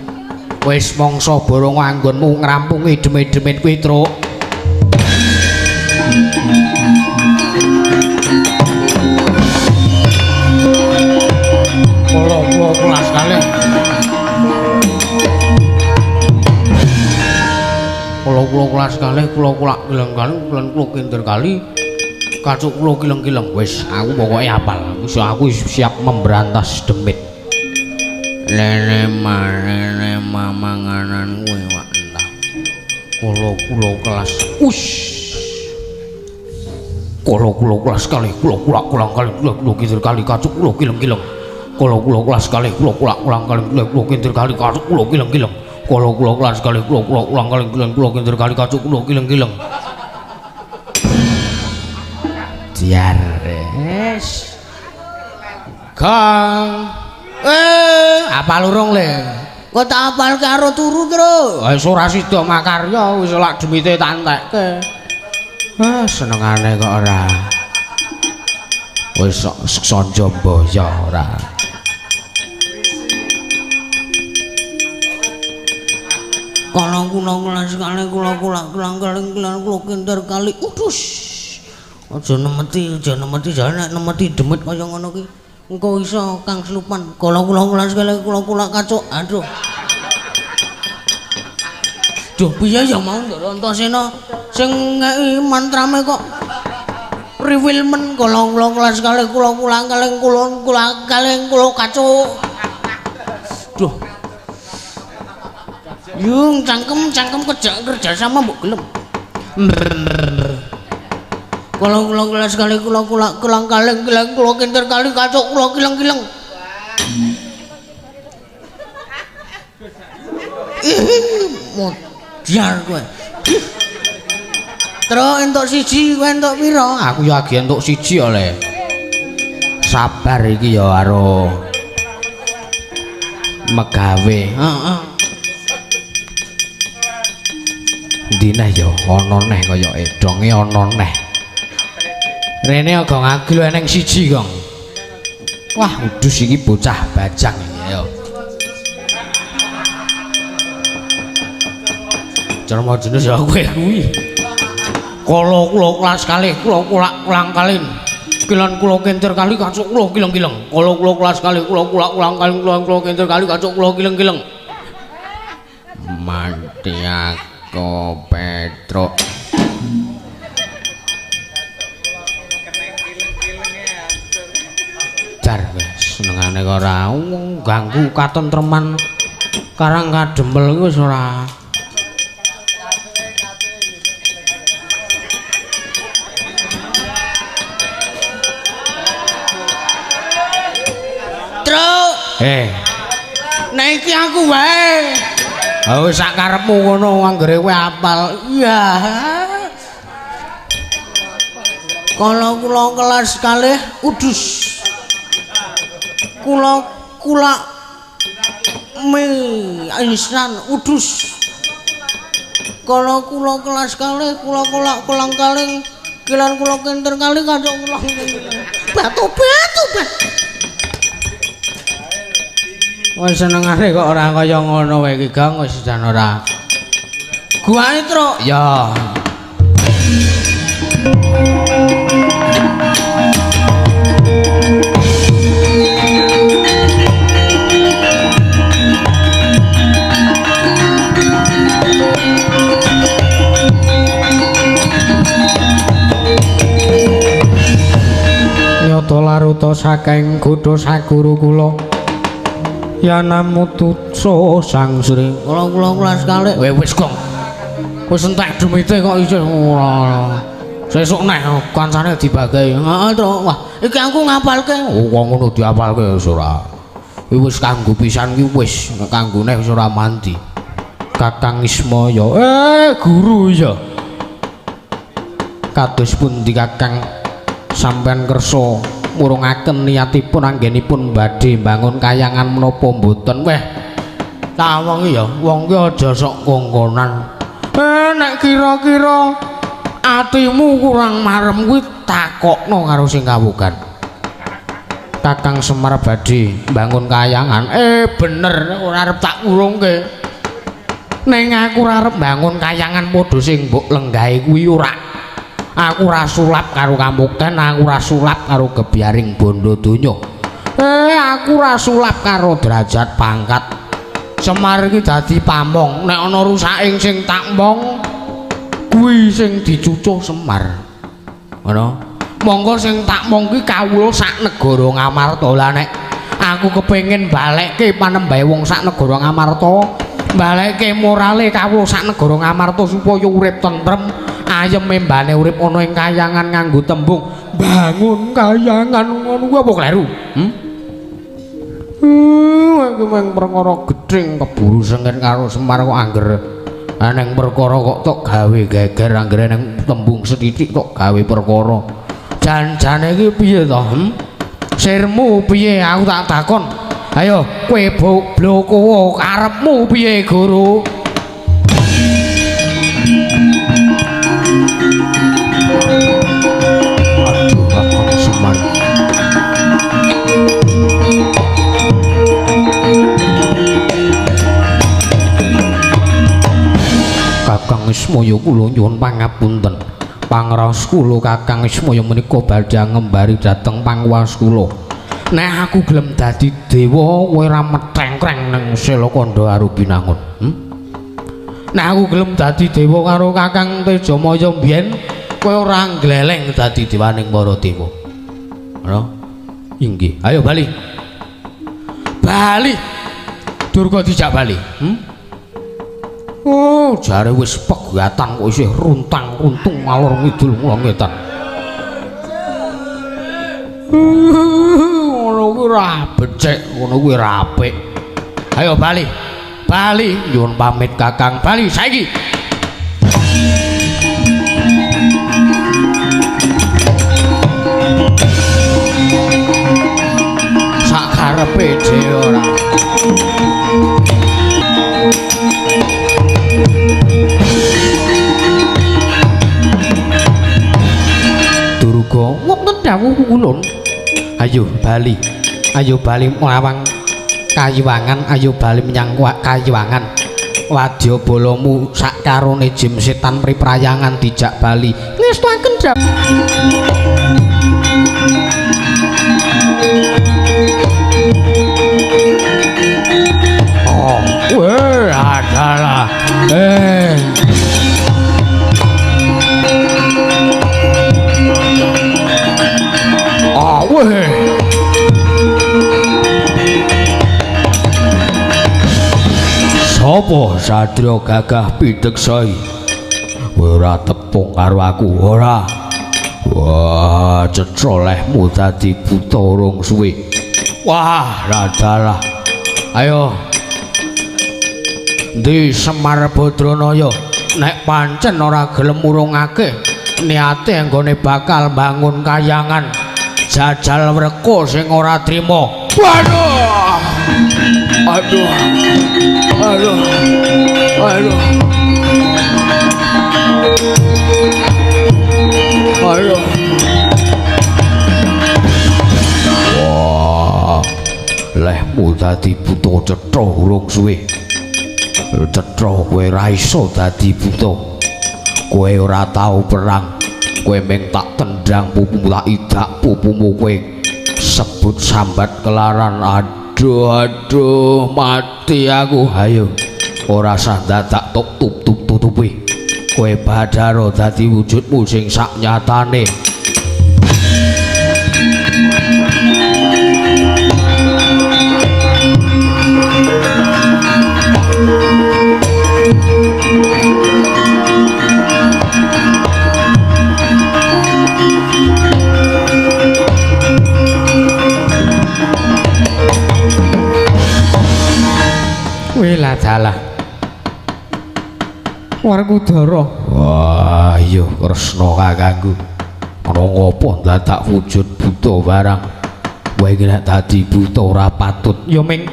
Wis mangsa borong anggonmu ngrampungi demit-demit kuwi, Truk. Kala kula kelas kalih. Kala kula kelas kalih kula kulak gileng kali kula kula kintir kali kacuk kula gileng-gileng. Wis aku pokoke apal. Wis aku siap memberantas demit. Lele marene mamanganan kuwi wak entah. Kala kula kelas us. Kala kula kelas kalih kula kulak ulang kali kula kula kintir kali kacuk kula gileng-gileng. Kala kula kelas kalih kula kulak ulang kali kula kula kintir kali kacuk kula gileng-gileng. Kala kula kelas kalih kula kula ulang kali kula kula kintir kali kacuk kula gileng-gileng. Diar wis. Gong. Apal urung le? Kok tak apal karo turu, Truk? Wis ora sida makarya wis lak demite tak entekke. Ah, senengane kok ora. Wis sok sanjambaya ora. Kala kula kelas kalih kula kula ulang kalih kula kula kintir kali. Udus. Aja nemeti, aja nemeti jane nek nemeti demit kaya ngono ki. Engko iso kang slupan. Kala kula kelas kalih kula kula kacuk. Aduh. Duh piye ya mau Ndara Antasena sing ngeki mantrame kok riwil men kala kula kelas kalih kula kula kalih kula kula kalih kula kacuk. Duh. Yung cangkem-cangkem kerja sama mbok gelem. Kula kula kelas kali kula kula kelang kaleng kileng kula kinter kali kacuk kula kileng-kileng. Modar kowe. Terus entuk siji, kowe entuk pira? Aku ya agi entuk siji oleh. Sabar iki ya karo megawe. Heeh. Ndine ya ana neh kaya edonge ana neh. Rene Gong Agil eneng siji, Gong. Wah, udus iki bocah bajang iki ayo. Cerma jenis ya kowe kuwi. Kala kula kelas kalih kula kulak ulang kalin. Kilan kula kentir kali kacuk kula kileng-kileng. Kala kula kelas kalih kula kulak ulang kalin kula kula kentir kali kacuk kula kileng-kileng. Mati aku Petruk. Jar wis senengane kok ora ganggu katentreman Karang Kadempel iki wis ora. Truk. Nek iki aku wae. Ha wis sak karepmu ngono anggere kowe apal. Iya. Kala kula kelas kalih udus. Kula kulak mi instan udus. Kala kula kelas kalih kula kulak kulang kaling kilan kula kenter kali kacuk kula batu batu batu. Wis senengane kok ora kaya ngono wae iki Gong, wis jan ora. Guane Truk. Ya. Nyata laruta saking godha saguru kula. Yanamututsa Sang Sri. Kula kula kelas kalih. Wis Gong. Wis entek demite kok isih ora. Sesuk neh kancane dibagai. Heeh, Truk. Wah, iki aku ngapalke. Oh, kok ngono diapalke wis ora. Kuwi wis kanggo pisan ki wis, kanggo neh wis ora mandi. Kakang Ismaya. Guru ya. Kados pundi Kakang sampean kersa murungaken niatipun anggenipun badhe mbangun kayangan menapa mboten? Weh, tawang ya wong ki aja sok kongkonan. Nek kira-kira atimu kurang marem kuwi takokno karo sing kawugan. Kakang Semar badhe mbangun kayangan. Bener ora arep tak urungke. Ning aku ora arep mbangun kayangan padha sing mbok lenggahi kuwi ora. Aku ora sulap karo kamukten, aku ora sulap karo gebyaring bondo donya. Aku ora sulap karo derajat pangkat. Semar iki dadi pamong, nek ana rusaking sing tak mong kuwi sing dicucuh Semar. Ngono. Monggo sing tak mong kuwi kawula sak negara Ngamarta. Lah nek aku kepengin balekke panembahe wong sak negara Ngamarta, balekke morale kawula sak negara Ngamarta supaya urip tentrem, ayem embane urip ana ing kayangan nganggo tembung bangun kayangan ngono kuwi apa kleru? Iki mung perkara gething keburu sengit karo Semar kok angger neng perkara kok tok gawe geger, anggere neng tembung sethithik tok gawe perkara. Jan-jane iki piye to? Sirmu piye aku tak takon. Ayo kowe bloko karepmu piye guru? Aduh, Kakang Semar. Kakang Ismaya kula nyuwun pangapunten. Pangraos kula Kakang Ismaya menika badhe ngembari dhateng panguwas kula. Nek aku gelem dadi dewa kowe ora metengkreng ning Selakandha Arubinangun. Nek aku gelem dadi dewa karo Kakang Tejamaya mbiyen kowe ora ngleleng dadi dewaning para dewa. Ngono? Inggih. Ayo bali. Bali. Durga dijak bali. Oh, jare wis pegatan kok isih runtang-runtung ngalor ngidul ngulon ngetan. Ngono kuwi ora becik, ngono kuwi ora apik. Ayo bali. Bali nyuwun pamit Kakang, bali saiki. Sak karepe dhewe ora. Durga, wonten dawuh ulun. Ayo bali. Ayo bali mlawang kayiwangan, ayo bali menyang kayiwangan. Wadya balamu sak karone jim setan priprayangan dijak bali. Ngestuaken dawuh. Oh, weh, adalah. Ah, weh. Sopo satria gagah pideksa iki? Ora tepung karo aku, ora. Wah, cetha lehmu dadi buta urung suwe. Wah, radalah. Ayo. Ndi Semar Badranaya? Nek pancen ora gelem urungake niate anggone bakal bangun kayangan. Jajal wreka sing ora trima. Waduh. Aduh. Aduh. Aduh. Aduh. Wah. Lehmu dadi buta cetha urung suwe. Cetha kowe ora iso dadi buta. Kowe ora tau perang. Kowe mung tak tendang pupumu tak idak pupumu kowe sebut sambat kelaran. Aduh aduh mati aku. Ayo ora sah dadak tok tutup tutupi. Kowe Badara dadi wujudmu sing sak nyatane. Wela dalah. Werkudara. Wah, iya Kresna kakangku. Ana ngopo dadak wujud buta barang. Kowe iki nek dadi buta ora patut. Ya ming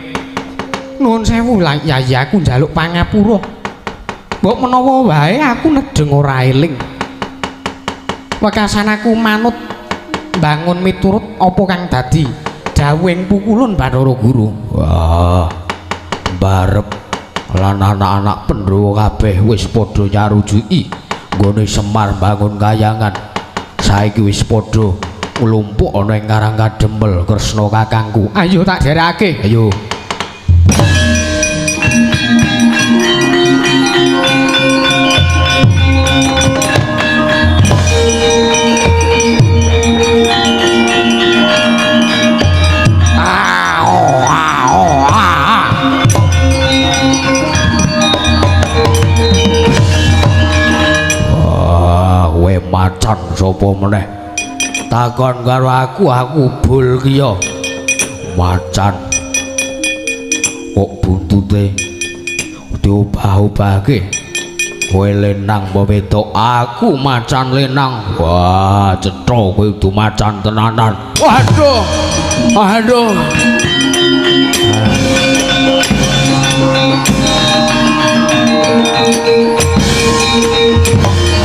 nuwun sewu lah yayi aku njaluk pangapura. Mbok menawa wae aku nedeng ora eling. Wekasan aku manut mbangun miturut apa kang dadi dawuhing pukulun Bathara Guru. Wah. Barep lan anak-anak Pandhawa kabeh wis padha nyarujuki nggone Semar bangun kayangan. Saiki wis padha nglumpuk ana ing Karang Kadempel Kresna kakangku. Ayo tak derekake. Ayo. Macan sapa meneh takon karo aku, aku bul kiya macan kok buntute diobah-obahke. Kowe lenang apa wedok? Aku macan lenang. Wah, cetha kowe kudu macan tenanan. Waduh. Aduh.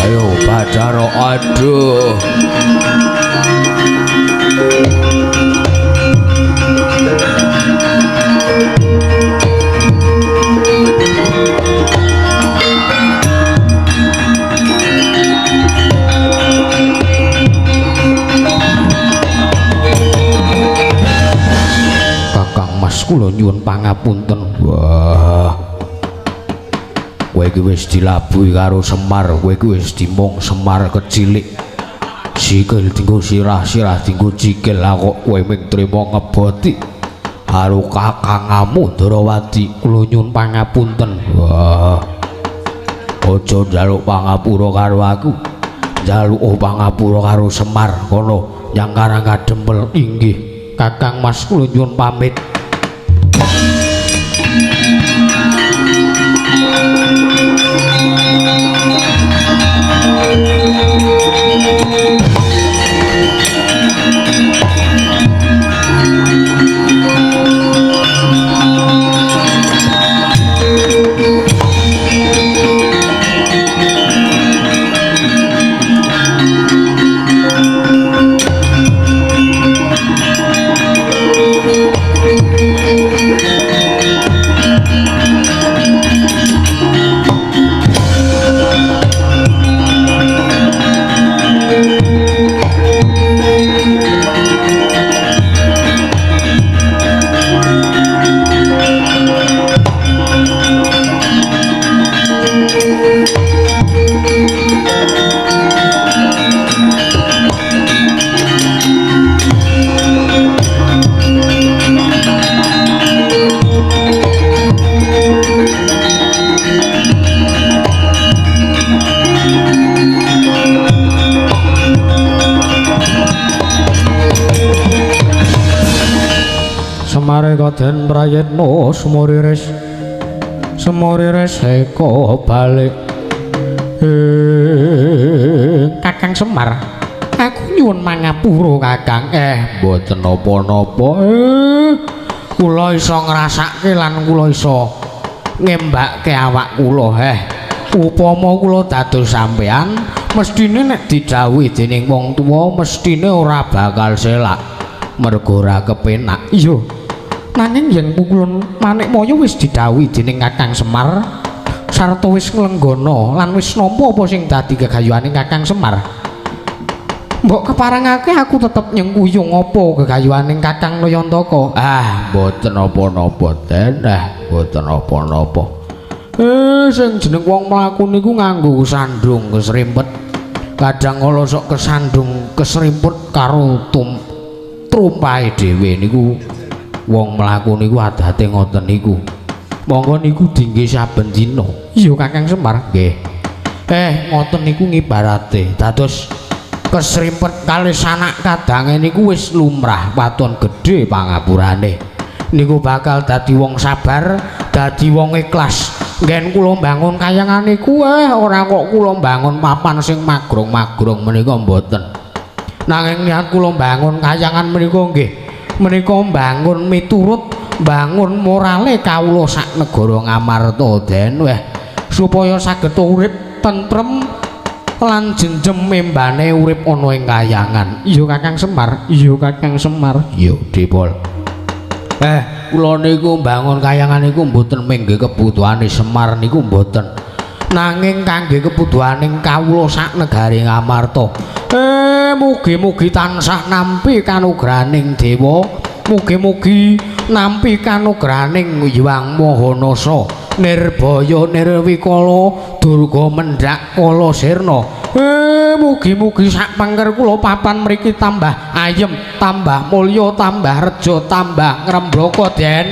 Ayo Bathara, aduh. Kakang Mas kula nyuwun pangapunten. Wah. Kowe iki wis dilabuhi karo Semar, kowe iki wis dimong Semar kecilik. Sikil dinggo sirah, sirah dinggo cikil, lah kok kowe mung trima ngeboti karo kakangamu Ndrawati. Kula nyuwun pangapunten. Wah. Aja njaluk pangapura karo aku. Njaluk pangapura karo Semar kono nyang Karang Kadempel. Inggih, Kakang Mas, kula nyuwun pamit. Semare kaden prayitna sumuriris sumuriris eka balik. Kakang Semar, aku nyuwun mangapura Kakang. Mboten napa-napa. Kula iso ngrasake lan kula iso ngembake awak kula. Upama kula dados sampean, mestine nek didhawuhi dening wong tuwa mestine ora bakal selak, mergo ora kepenak. Iya. Nanging yen pukulun Manikmaya wis didhawuhi dening Kakang Semar sarta wis nglenggana lan wis nampa apa sing dadi gegayuhane Kakang Semar. Mbok keparengake aku tetep nyengkuyung apa gegayuhane Kakang Nayantaka. Ah, mboten napa-napa, Den. Mboten napa-napa. Sing jeneng wong mlaku niku nganggo sandung kesrimpet. Kadang kala sok kesandung kesrimpet karo trumpahe dhewe niku. Wong mlaku niku adate ngoten niku. Monggo niku dingge saben dina. Iya Kakang Semar. Nggih. Ngoten niku ngibarate. Dados kesrimpet kalih sanak kadange niku wis lumrah waton gedhe pangapurane. Niku bakal dadi wong sabar, dadi wong ikhlas. Nggen kula mbangun kayangan niku ora kok kula mbangun papan sing magrong-magrong menika mboten. Nanging niat kula mbangun kayangan menika nggih menika mbangun miturut mbangun morale kawula sak negara Ngamarta, Den. Weh, supaya saged urip tentrem lan jenjem membane urip ana ing kayangan. Iya Kakang Semar, iya Kakang Semar. Iya, Dipol. Kula niku mbangun kayangan niku mboten mung nggih kebutuhane Semar niku mboten. Nanging kangge kebutuhaning kawula sak negari Ngamarta. Mugi-mugi tansah nampi kanugrahaning dewa, mugi-mugi nampi kanugrahaning Hyang Maha Nasa, nirbaya nirwikala, durga mendhak kala sirna. Mugi-mugi sak pangker kula papan mriki tambah ayem, tambah mulya, tambah reja, tambah ngrembaka, Den.